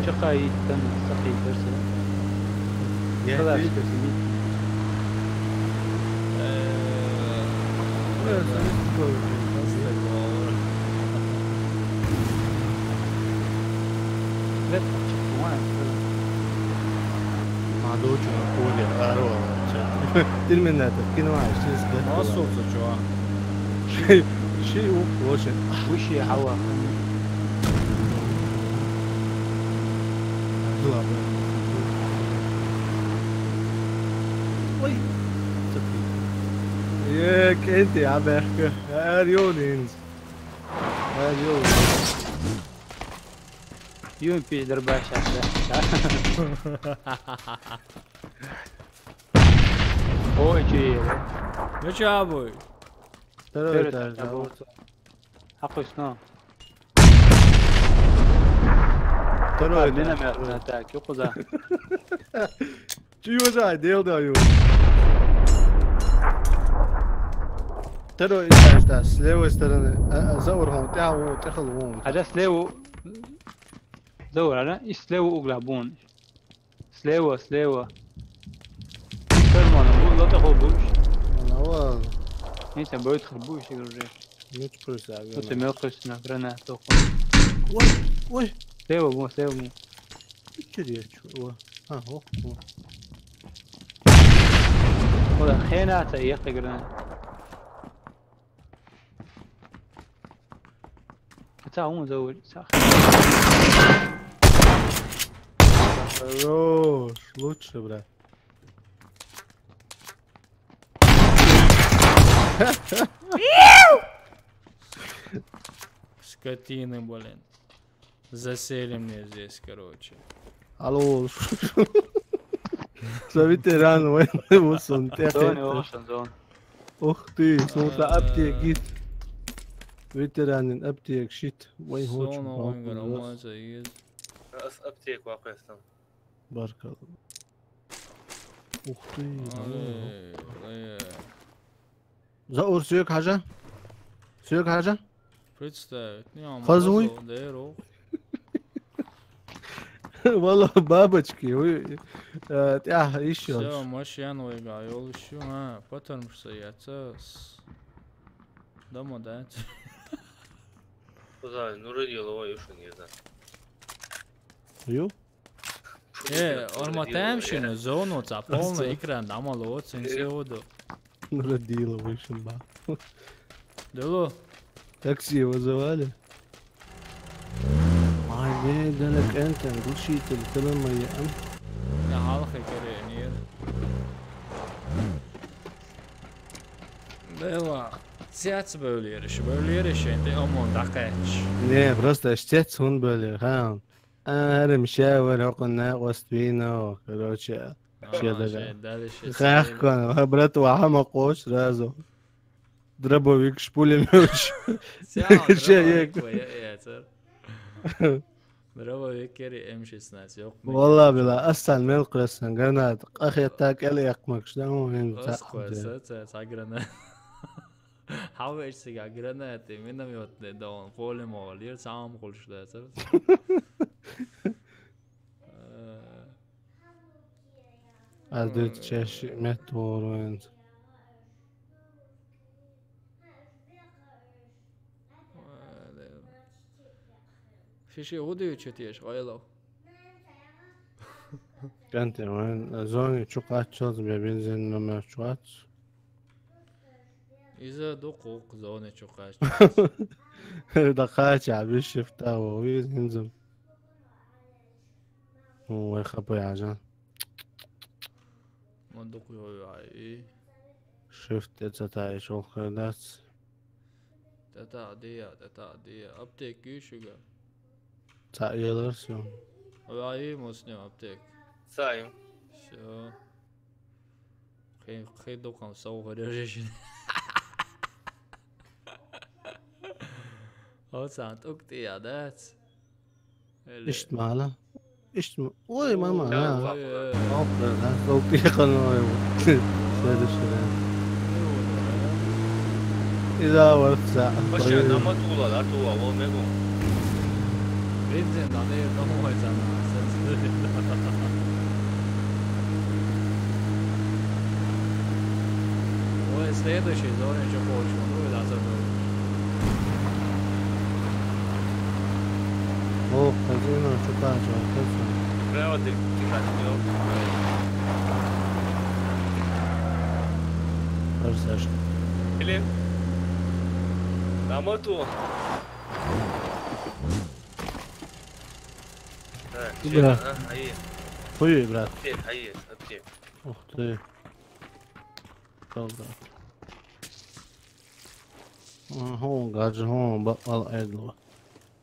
Чака иттан, сака иттан. Е, Калаш ти- кесини. Э, Э, сорис такой. Нет, чё, Мадочу на поле, здорово. Терминатор, кино, что здесь? Насоса, чувак. Ши, ши, о, очень. Выше, ава. Ой. Е, кенти, абехка. Эр, ёлинс. Эр, ёлинс. Юн пиздер баша. Ой, чё. Ну чё, обуй? Второй Первый этаж, этаж, да. Обуй. Хакуй, сно. Второй А, этаж, миномёт, второй. Да, так, ёкуда. Чё за дел даю? Второй этаж, да, с левой стороны. А, а, за углом, тя, о, тя, халвон. А да, слева. Заур, а да? И слева угла бун. Слева, слева. Кармана, бу, лата хо бу. Ана ва. Нейсе, бой тхар бу, иши гроже. Ну, ты просто, Вот ты мелкость на гранату. Ой, ой. Слева бу, слева бу. Ичер я, чё? О. А, о, о. Ода, хена та, я ты гранат. Хотя он за улица. Хорош, лучше, брат. Скотины, блин. Засели мне здесь, короче. Алло. Со ветеран войны, вот он, Зоны, тяхи. Ошен, зон. Ух ты, смотри, Э. Аптек, гит. Ветеранин аптек, щит. Вай, Сон хочу, огъуна баху, граммаза из. Ас аптек вакъестан. Баркал. Ух ты. Ай, ай. Заур, сюек хажа? Сюек хажа? Представить. Не, а Хазуй? Мазо, да, ро. Вала бабочки, вы, э, тя, ещё. Всё, машина вайга, ёл ещё, а, потом что я, цес. Дома, да? Куда, ну, родила, ой, ещё не знаю. Ю? Э, Орма, там шина зону, ца полный экран, дама лоцин севоду. Родила вышин ба. Дело. Такси вызывали? Ай, не, да, на кентен, глушитель, ты на моя, а? Я халхи, короче, нет. Дело. Сяц бөлериш, бөлериш, энди омон дакач. Не, просто штец он бөлер, ха. Арим шавар хокна оствино, короче. А, шеда, да. Шеда, шеда. Хах кон, ха, брат, ва хама кош сразу. Дробовик, пулемёт. Всё, Ещё дробовик, я. Ой, я, я, цер. Браво, Викери, М шестнадцать, ёкъ, Валла била, асан мел къвесан гранат, къахетта кӀел экъмакш, да, ну, ин Ас цаӀ къвеса, де. Ца, ца гранат. Хьавеш цига гранат, минометный да он, поле мол, ир цаам хулш да, ца. Э. Аз дут чеш мет ворвен. Шиши гъудуй чу теш, гъайлав. Канте, вайн зони чу къаччалз, бе бензин номер чу ац. Иза дукъ зони чу къаччалз. Да къача, би шифта во, ви зинзам. Вай хапа яжан. Ма дукъ йой ай. Шифт эца тай шол хердац. Тата дия, тата дия. Аптек ишуга. Ца елар сё. Ай, мусне аптек. Сай. Всё. Хей, хей докам сау гаражешин. О, сан тук тия дац. Ишт мала. Ишт ма-, ой, мама, Гал на. Ой, ой. Ох, да, да, ох, да, да, ой. Следующий, да. Иза варца. Паша, нама тула, да, тула, во мего. Бензин, да, не, там ой, там, сенсоры. Ой, следующий, зоне, чё хочешь, ну, да, забыл. О, казино, что там, что там? Треба ти тікати, йо. Хорошо. Или на моту. Так, Бля. Чё, а, ай. Хуй, брат. Аптек, ай, аптек. Ух ты. Кал, брат. Ага, гаджи, ага, ба-, ал айдло.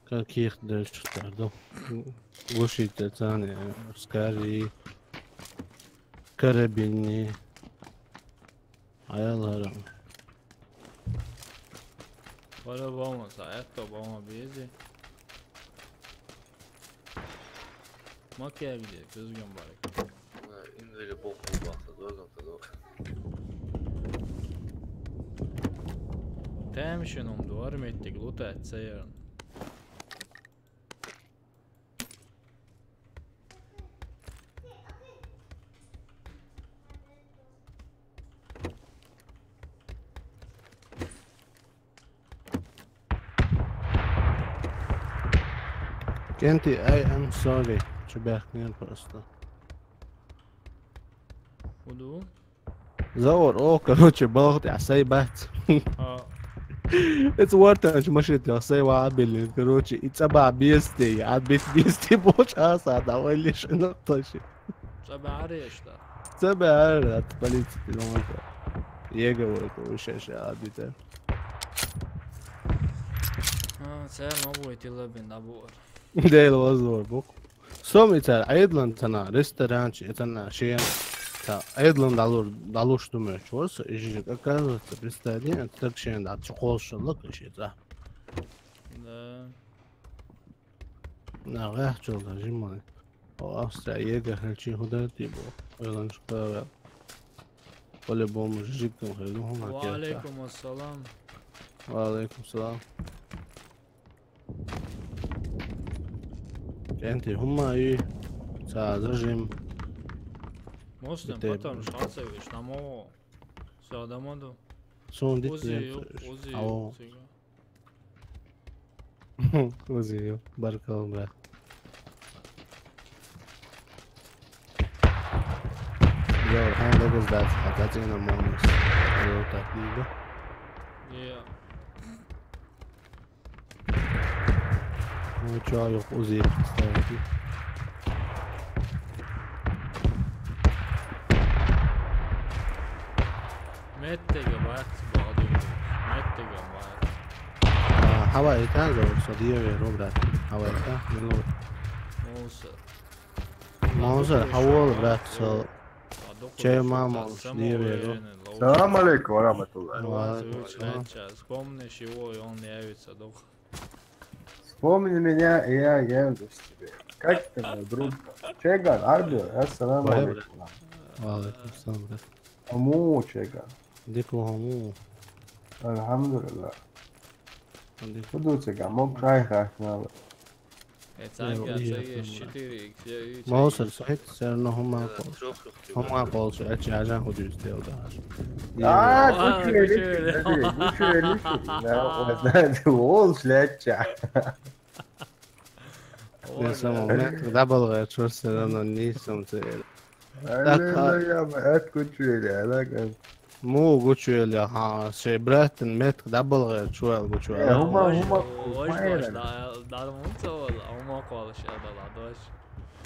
Каких дальше, да? Глушитель, цаны, скорее. Карабинный. Аял харам. По-любому, за это, по-моему, бези. Макия где? Кызган барик. Индили бок бакса, доза, доза. Тем шин ум дуар меттик лута цейрн. Кенти, I am sorry. Чебяхнен просто. Уду? Заур, о, короче, балхти, а сай бац. А. It's worth it, машит, я сай ва абили, короче, и цаба бести, а бит бести боч, а са, давай лишь, ну, точно. Цаба арешта. Цаба ара, от полиции, ты, ну, это. Его, это, вообще, а, бита. А, це, мабуть, і лебен набор. Дейл вазор, бук. Сом ицар Айдланд цана, ресторанчи, цана шен. Та Айдланд далур, далуш думаю, чё, и жижик, оказывается, представь, так шен, да, чё, кол шо, лак, шо, да. Да. На, гах, чё, да, жимай. О, Австрия, ега, хальчи, худа, типа. Ойлан, что, по-любому, жижик, там, хайлу, хума, Ва алейкум ассалам. Ва алейкум салам. Кенти хума и ца зажим. Муслим, Ите- потом шансович, намо. Всё, адамаду. Сон дит Узи не ёк, узи Ао. Ёк, сига. Узи ёк, баркал, брат. Йо, ханда гыз дат, хататина монус. Йо, так не да. Я. Ну чё, ёк, узи представьте. Меттеге бац, баду. Меттеге бац. А, хава это за, что дьявол, брат. Хава это, минут. Муса. Муса, хавол, брат, со. Че, мама, дьявол. Салам алейкум ва рахматуллах. Ва алейкум салам. Сейчас, помнишь его, и он явится, док. Помни меня, и я явлюсь тебе. Как ты, мой друг? Чеган, Арби, ассаламу алейкум. Ва алейкум салам, брат. Хьо муха ву, Чеган? Дика ву, хьо муха ву? Алхьамдулиллах. Дика. Хьо дувцаргахь, могу шайх хьаьхкинала. Э, цхьаьнгга ца еш, четыре икс, я и Мовсар, сайт, всё равно хӀума кхоллаш. ХӀума кхоллаш, аьлча хьажа хӀу дуьйцу дела дахьаш. А, А, гучуели, гучуели. Гучуели, гучуели. Да, вот, да, волш леча. Ой, я самом да. Метр дабл гӀерташ, всё равно нийса сум ца эр. Так, Аллилуйя, ма, эт гучуели, алаг, эт. Муха гучуели, хьан шайн братан метка дӀабалгӀера чувел гучуели. Э, хӀума, хӀума, хӀума. Дош, дош, да, да, мунца вала, хӀума кхоллаш, э, да, да, дош.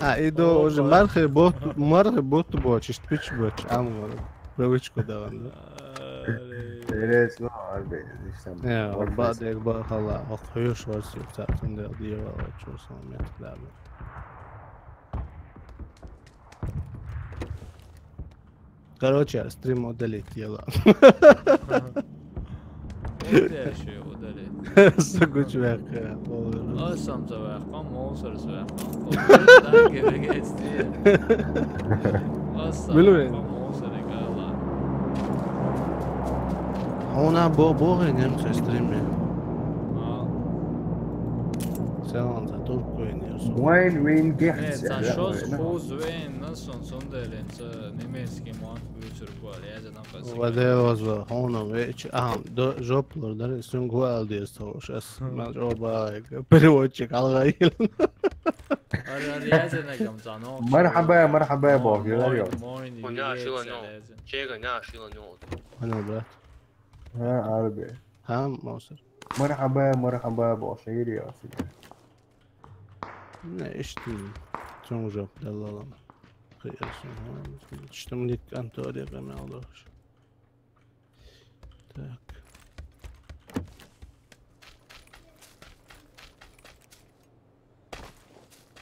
А, и до уже мархи бот, мархи бот боч, иштта пич боч, ам вала. Привычка даван, да. Интересно, арбе, иштта. Э, вот бадег ба хала, ох, хьоьш варси, цаӀ цундел дӀавала, чур сан метка дӀабала. Короче, стрим удалить ела. Удалить, удалить. Сагуч вяхка. Ой, сам за вяхка, Мовсар за вяхка. Ой, так и вегетствие. Ой, сам Билуин. Мовсар и гала. Она бо-, богы немцы стриме. А. Целан за турку и не Вайн вин Нет, гехтя. Ца шоз хуз вен, нас он сунделин, ца немецкий ман бюцер куал, я за напас. Ваде вазва, хона веч, а, до, жоп лор, да, сун гуал дес то, сейчас, ман оба, переводчик, алгаил. Ар, ар, я за на гам за, но. Мархаба, мархаба, бо, я. Мойн, мойн, Коня я шила за, нё. Я за. Чега ня шила нё. Понял, брат. А, арбе. Ха, Мовсар. Мархаба, мархаба, бо, шагири, я, сиди. Не, иштта. Цунга жоп даллалам. Кхы а сун, хӀа, иштта млик Антория къамел дохуш. Так.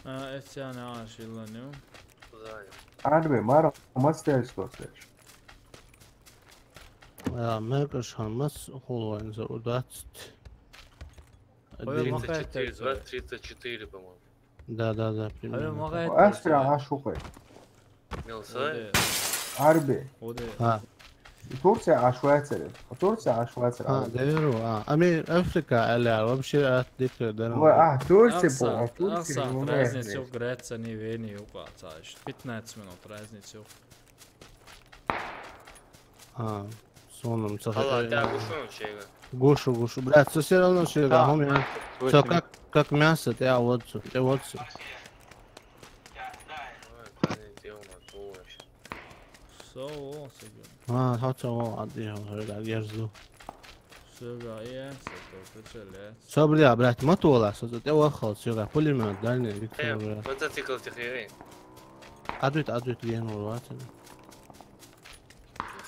А, эцяна ашилла ню. Арбе, мара, мастерс костеш. А, мекаш хамас хулвайн за удацт. Ой, Один. Тридцать четыре, махай двадцать тридцать четыре, по-моему. Да, да, да, примерно. Ой, махай Астра, а шухай. Мелсай? Арби. Оде. А. Турция, а Швейцария. Турция, а Швейцария. А, деру, а. Ами Африка, аля, вообще от дика, да. Ой, а, Турция, Ахса, по, а Турция, Ахса, ну, разница нет. Греция, не Вене, юга, цааш. Пятнадцать минут разница. А, сонум, ца Хала, хе-, тя гушун чега. Гушу, гушу. Брат, со всё равно чега, А. Хом я. Точно. Со как, как мясо, тя вот су, тя вот су. Ой, парень, где у нас было вообще? Со, о, сыграл. А, хо ца о, а где он, хо я, я жду. Сыграл, я, со, то, то, то, то, Со, бля, брат, мотола, со, тя вахал, сыграл, пулемёт, дальний, Виктор, Э, бля. Мотоцикл техники. Адует, адует, ген ватин.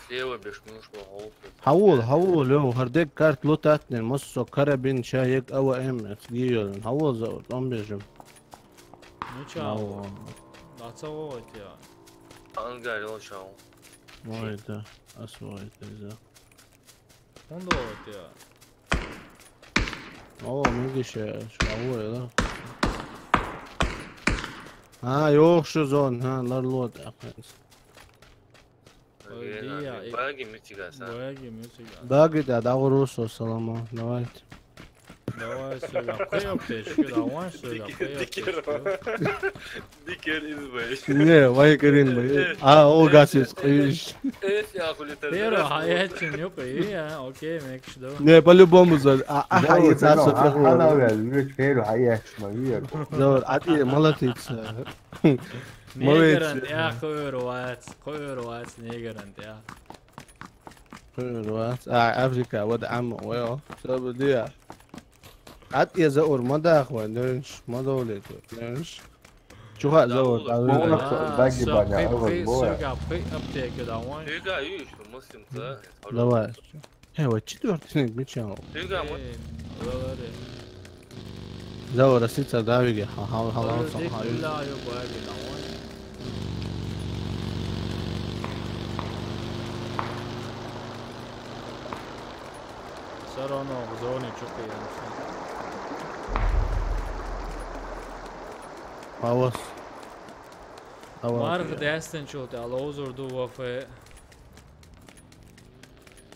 Слева беш муш ва хол. Хавул, хавул, лё, хардек карт лотатнер, мос со карабин чаек ава эм, эс гиёлен. Хавул за, он бежим. Ну чао. Хавул. Даца вовать я. Ангарил чао. Ой, да, ас вовать, да. Он вовать я. О, мигише, чао, да. А, ёх, шу зон, ха, лар лот, ахмес. Ой, Ген, дия, Ген, и Баги митигаса. Баги митигаса. Баги да, да, урусо, салама, давайте. Давай сюда, кыйоп течки, давай сюда, Дикер, кыйоп дикер. Течки. Дикер из бай. Не, вай кырин бай. А, о, гасис, кыйыш. Эс я хули тер. Перо хаячин юк, и, а, окей, мекш до. Не, по-любому за. А, а, Заур, хаяц, а, Заур, со а, феру. Хана вял, юк, перо хаяч, ма, юк. Заур, а ты молодец. Молодец. Негран, я, хойр вац, хойр вац, негран, я. Хойр вац. А, Африка, вот ам, well, so, yeah. Ат я Заур, ма дахвай, нёнш, ма довлет, нёнш. Чуха Заур, Заур, а, Заур. Молодец, А, баги всё, баня, пхы, а, вот, пхы, бывает. Сюга, пхы, аптека, давай. Сюга, ю, что, муслим, да? Давай. Э, вот четвёртый снег, мечал. Сюга, ма. Э, говори. Заур, а сица давиги, ха, ха, ха, ха, Ой, ха, дик ха, ла, ю, баги, давай. Всё равно в зоне чё-то я. Авас. Авас. Марх дестен чулте, а лоузур ду вафе.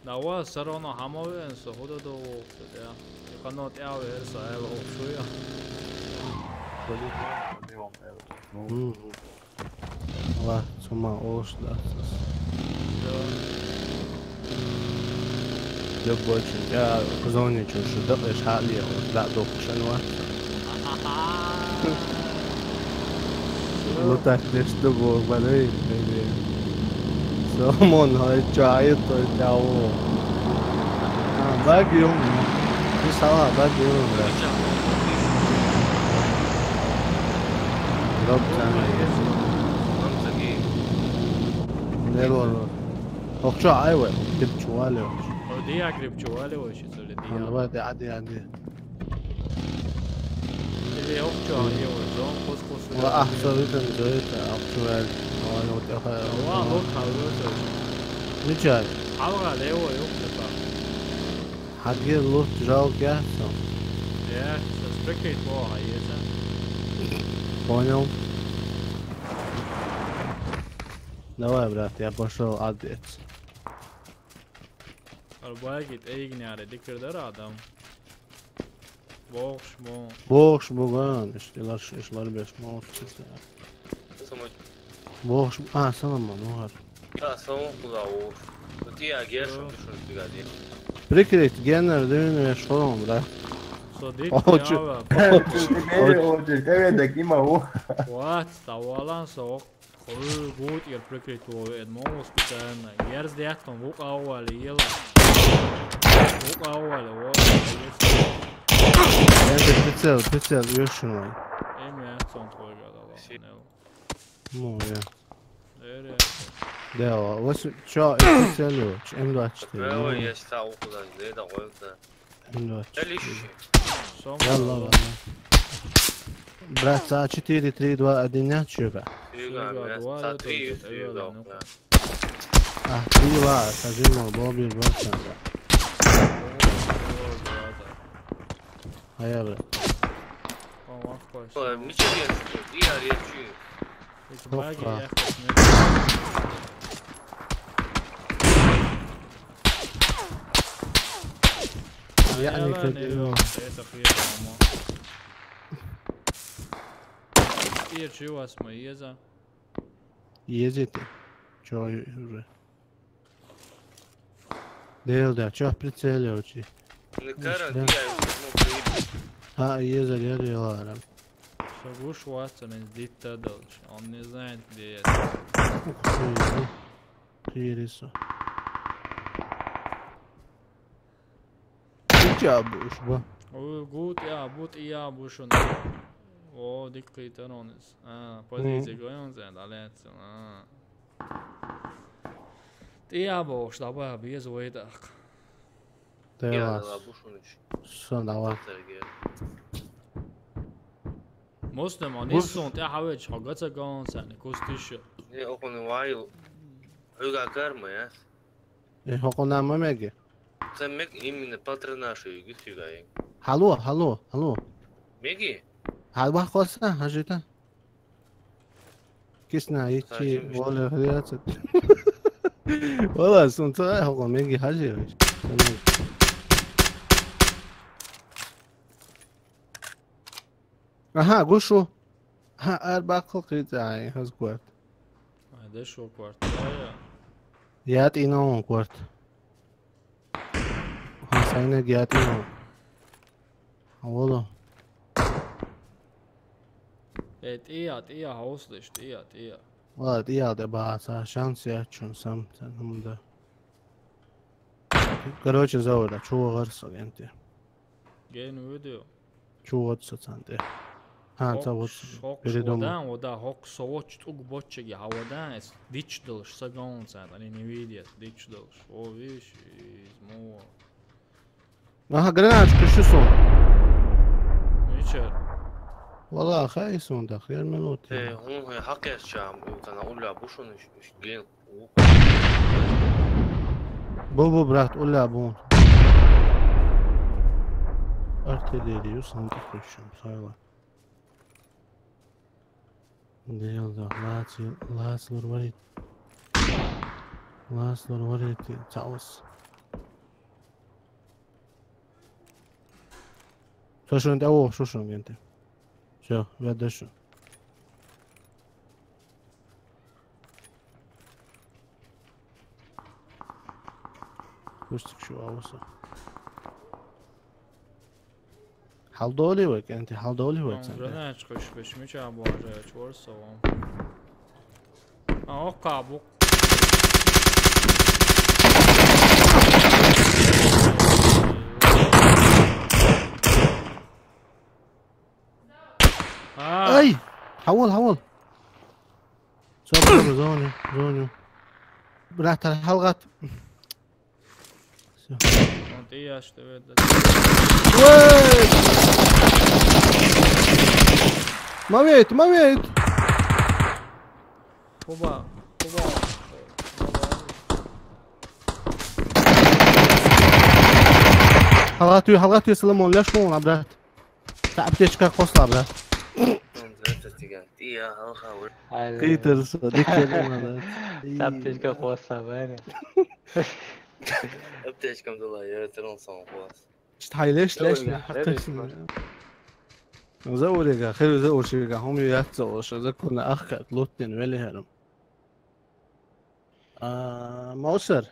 Давай, всё равно хамовен, со худа до вовсе, да. И хано тя вер, со эл вовсуя. Мгм. Ва, цума олш да. Да. Любой чин, я зоне чин, что да, я шали, я вот, да, док, шанва. Ну так, ты что, бог, бадей, бадей. Соломон, ай, чё, ай, то, чё, о. А, баги, ё-моё. Ты сала, баги, ё-моё, бля. Дроп, там. Не было. Ох, чё, ай, вы, ты чё, алё? О, ты я гриб, чё, алё, вообще, что ли, ты? А, я? Давай, ты, а, ты, а, ты. Или охчо, а, не, вот, зон, кус, кус, ва, а, всё, это, это, охчо, а, а, вот, а, а, ва, а, лот, а, вот, а. Ничего. Алга, лево, ёпта. Хаги лот, жалко, я, всё. Я, всё, спекай, плохо, есть, а? Понял. Давай, брат, я пошёл обед. Арбаги, эйгни, аре, дикер, да, радам. Бохш, бо. Бохш, боган, иш, илаш, иш, ларбеш, мохш, иш, да. Самой. Бохш, а, салам, ман, угар. Да, салам, куда, о. Вот я, Гершин, Всё. Пишу, ты гади. Прикрыть, генер, дывин, я шхором, да? Садик, о, чё? Ява. Очередь, очередь, очередь, так, има, о. Вот, ставалан, сок. Хой, гуд, я прикрыть, о, эд, мол, специально. Герз, дяхтон, вук, ауали, ела. Вук, ауали, о, ела. Я тебе прицел, прицел, ещё мой. Эми, сон, твой, гадала, Си- нел. Ну, я. Эре. Да, вот, чё, это целью, М двадцать четыре. Правый, ну, я стал куда, да, это вот, да. М двадцать четыре. Дальше. Сом. Ладно, ладно. Брат, за четыре, три, два, один, нет, чё, бля? Фига, Фига, бля, два, за это три, вот, фига, это, бля. Ну-ка. А, три, два, скажи, мол, Бобби, брат, да. О, о, о, о, о. А я, бля. О, вахпаш. Ой, мичи, я, я, я, чё? Эти баги, опа, я их посмотрю. Я не ладно, хотел. Это хуя, по-моему. Ир, чё у вас, мои еза? Ездите. Чё уже? Дел, да, чё прицеливаете? Не кара, да. Я ему приеду. А, еза, я дела, да. Сагуш Уотсон из Дита Долч. Он не знает, где я. Ух ты, ну. Ты, Ириса. Ты чё будешь, ба? О, гуд, я, бут, я, бушун. О, дик кыйтан он из. А, позиция, мгм, гоён зен, далец, а. Ты я, бош, давай, без выдох. Тела. Сон давай. Муслим, он ис сун, тя хавеч, хо гаца гаон сани, кус тише. Не, окуни вайл. Уга карма, я? Э, хокуна ма меги. Ца мег именно патронашу, юги сюга, э. Алло, алло, алло. Меги? Алва хоса, хажита. Кисна, ичи, воля, хряцет. Вала, сунца, хокон, меги, хажи. Аха, гушу. Аха, ар бакыл кыт, ай, хаз кварт. Ай, да шо кварт. Ай, я. Ят ино кварт. Ха, сайна гият ино. Аволо. Э, тия, тия, хаус лиш, тия, тия. Ва, тия, де ба, са шанс я чун сам, са нумда. Короче, завода, чего гарса, генте. Ген видео. Чего вот сацанте. А, хок, за вот хок передумал. Шодан, ода хок совоч туг боччеги, а одан эс дич дылш, сагон сан, они не видят, дич дылш. О, видишь, из муо. Ага, граначка, что сон? Ничего. Вала, хай сон, да, хер минут. Э, он, э, хак я чам, у кана уля бушун, ген. Бу, бу, брат, уля, бу. Артиллерию сам подключим, сайла. Дел да, лац, лац лур варит. Лац лур варит, цаус. Шо шун да, о, шо шун генте. Всё, я дальше. Кустик шу ауса. Хьалдоли вай, кенти, хьалдоли вай, цанте. Гранатчик хъуш беш, мича божа, чур савам. А, о, кабук. А. Ай! Хьавал, хьавал. Всё, всё, зони, зони. Брат, хьалгат. Всё. Он ты я, что это? Уэй! Мавит, мавит! Хуба, хуба. Хьалгатуй, хьалгатуй, Соломон, леш мон, брат. Та аптечка косла, брат. Здравствуйте, тига. Тия, алха, ур. Ай, Кыйтырса, дикеле мана. Та аптечка косла, бәрі. Аптечкам дала, я тырын сон кос. Чит хайлеш, леш, Ой, леш, ой, хатташын. Ой. За урега, хэр за уршига, хом ю ятса оша, за куна ахкат, луттин, вели херам. А, Мосер.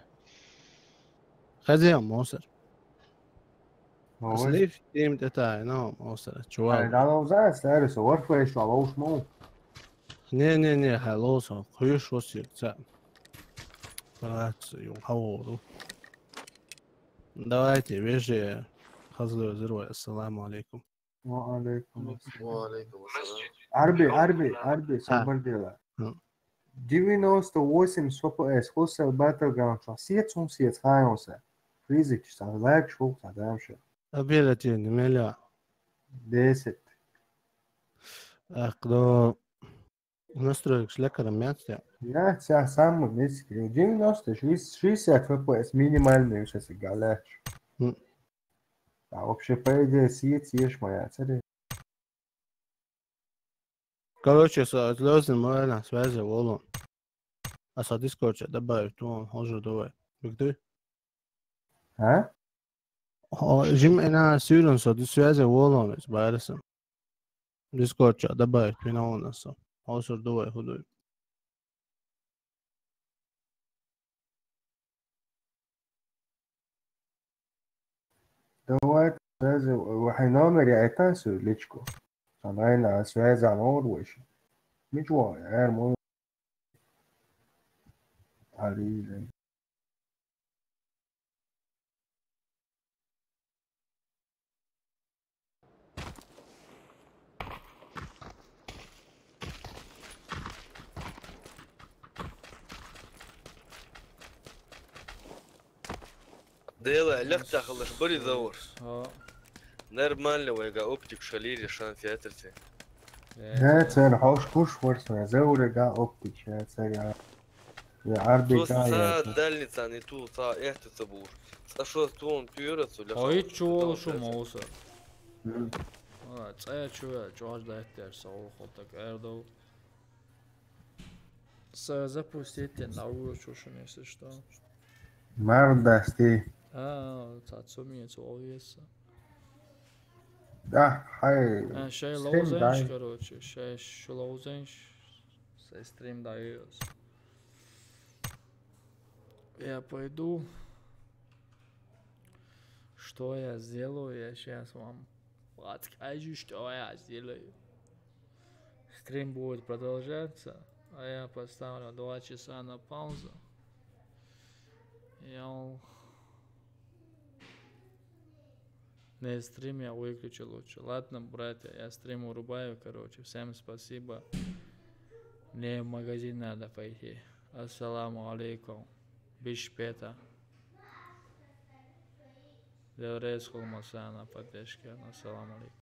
Хазия Мосер. Ой. Слив, тим, это, ну, Мосер, чувак. Ай, да, ну, за, старый, со, вот, фэш, а, уж, ну. Не, не, не, хайло, со, хуюш, вот, сир, ца. Брат, ю, хаору. Давайте, вежи, хазлы, взрывай, ассаламу алейкум. Ва алейкум ассалам. Ва алейкум ассалам. Арби, арби, арби, А. Сабар дела. Хм. Девяносто восемь С П С, Hostile Battleground, шо сиет сум сиет хайонса. Фризик, са лайк, шо, са дамша. Оперативный, меля. Десять. Ах, да. Настройка, шлекаром мяц, я. Я, ся, самый низкий. Девяносто, шесть, шестьдесят Ф П С минимальный, сейчас и галяч. М. А вообще, по идее, сиет, съешь моя цель. Короче, со, отлёзин, мой на связи, волу. А со Дискорд добавить, то он уже давай. Бигды? А? О, жим, ина сюрен со, ди связи, волу, с байресом. Дискорд ча, добавить, пина у нас со. Осур, давай, худой. Давай, связи, вахай номер, я это всё, личку. Санайна, связи, а номер выше. Ничего, я ему. Али, Дела, лехта халаш бери завор. Ха. Нормально, вайга оптик шалири шан фиатрте. Э, Да, цер хош куш форс, завурега оптик, я цер, я. Я арби Просто га, я са это. Дальница не ту, са эхты цабур. Са шо тон тюра цу ля Ой, хау, чё ту шо там мауса. М. А, цая чё я, чё аж дать тер са, о, хо так эрдо. Са запустить тен, а вы чё шо не, если что. Мар дасти. А, ца цо мне, цо овеса. Да, хай. А, щай стрим лоузенш, дай. Короче, щай шу лоузенш, сай стрим даёс. Я пойду. Что я сделаю, я щас вам подскажу, что я сделаю. Стрим будет продолжаться, а я поставлю два часа на паузу. Я Не, стрим я выключу лучше. Ладно, братья, я стрим вырубаю, короче. Всем спасибо. Мне в магазин надо пойти. Ассаламу алейкум. Биш пета. Деврез хулмасана поддержки. Ассаламу алейкум.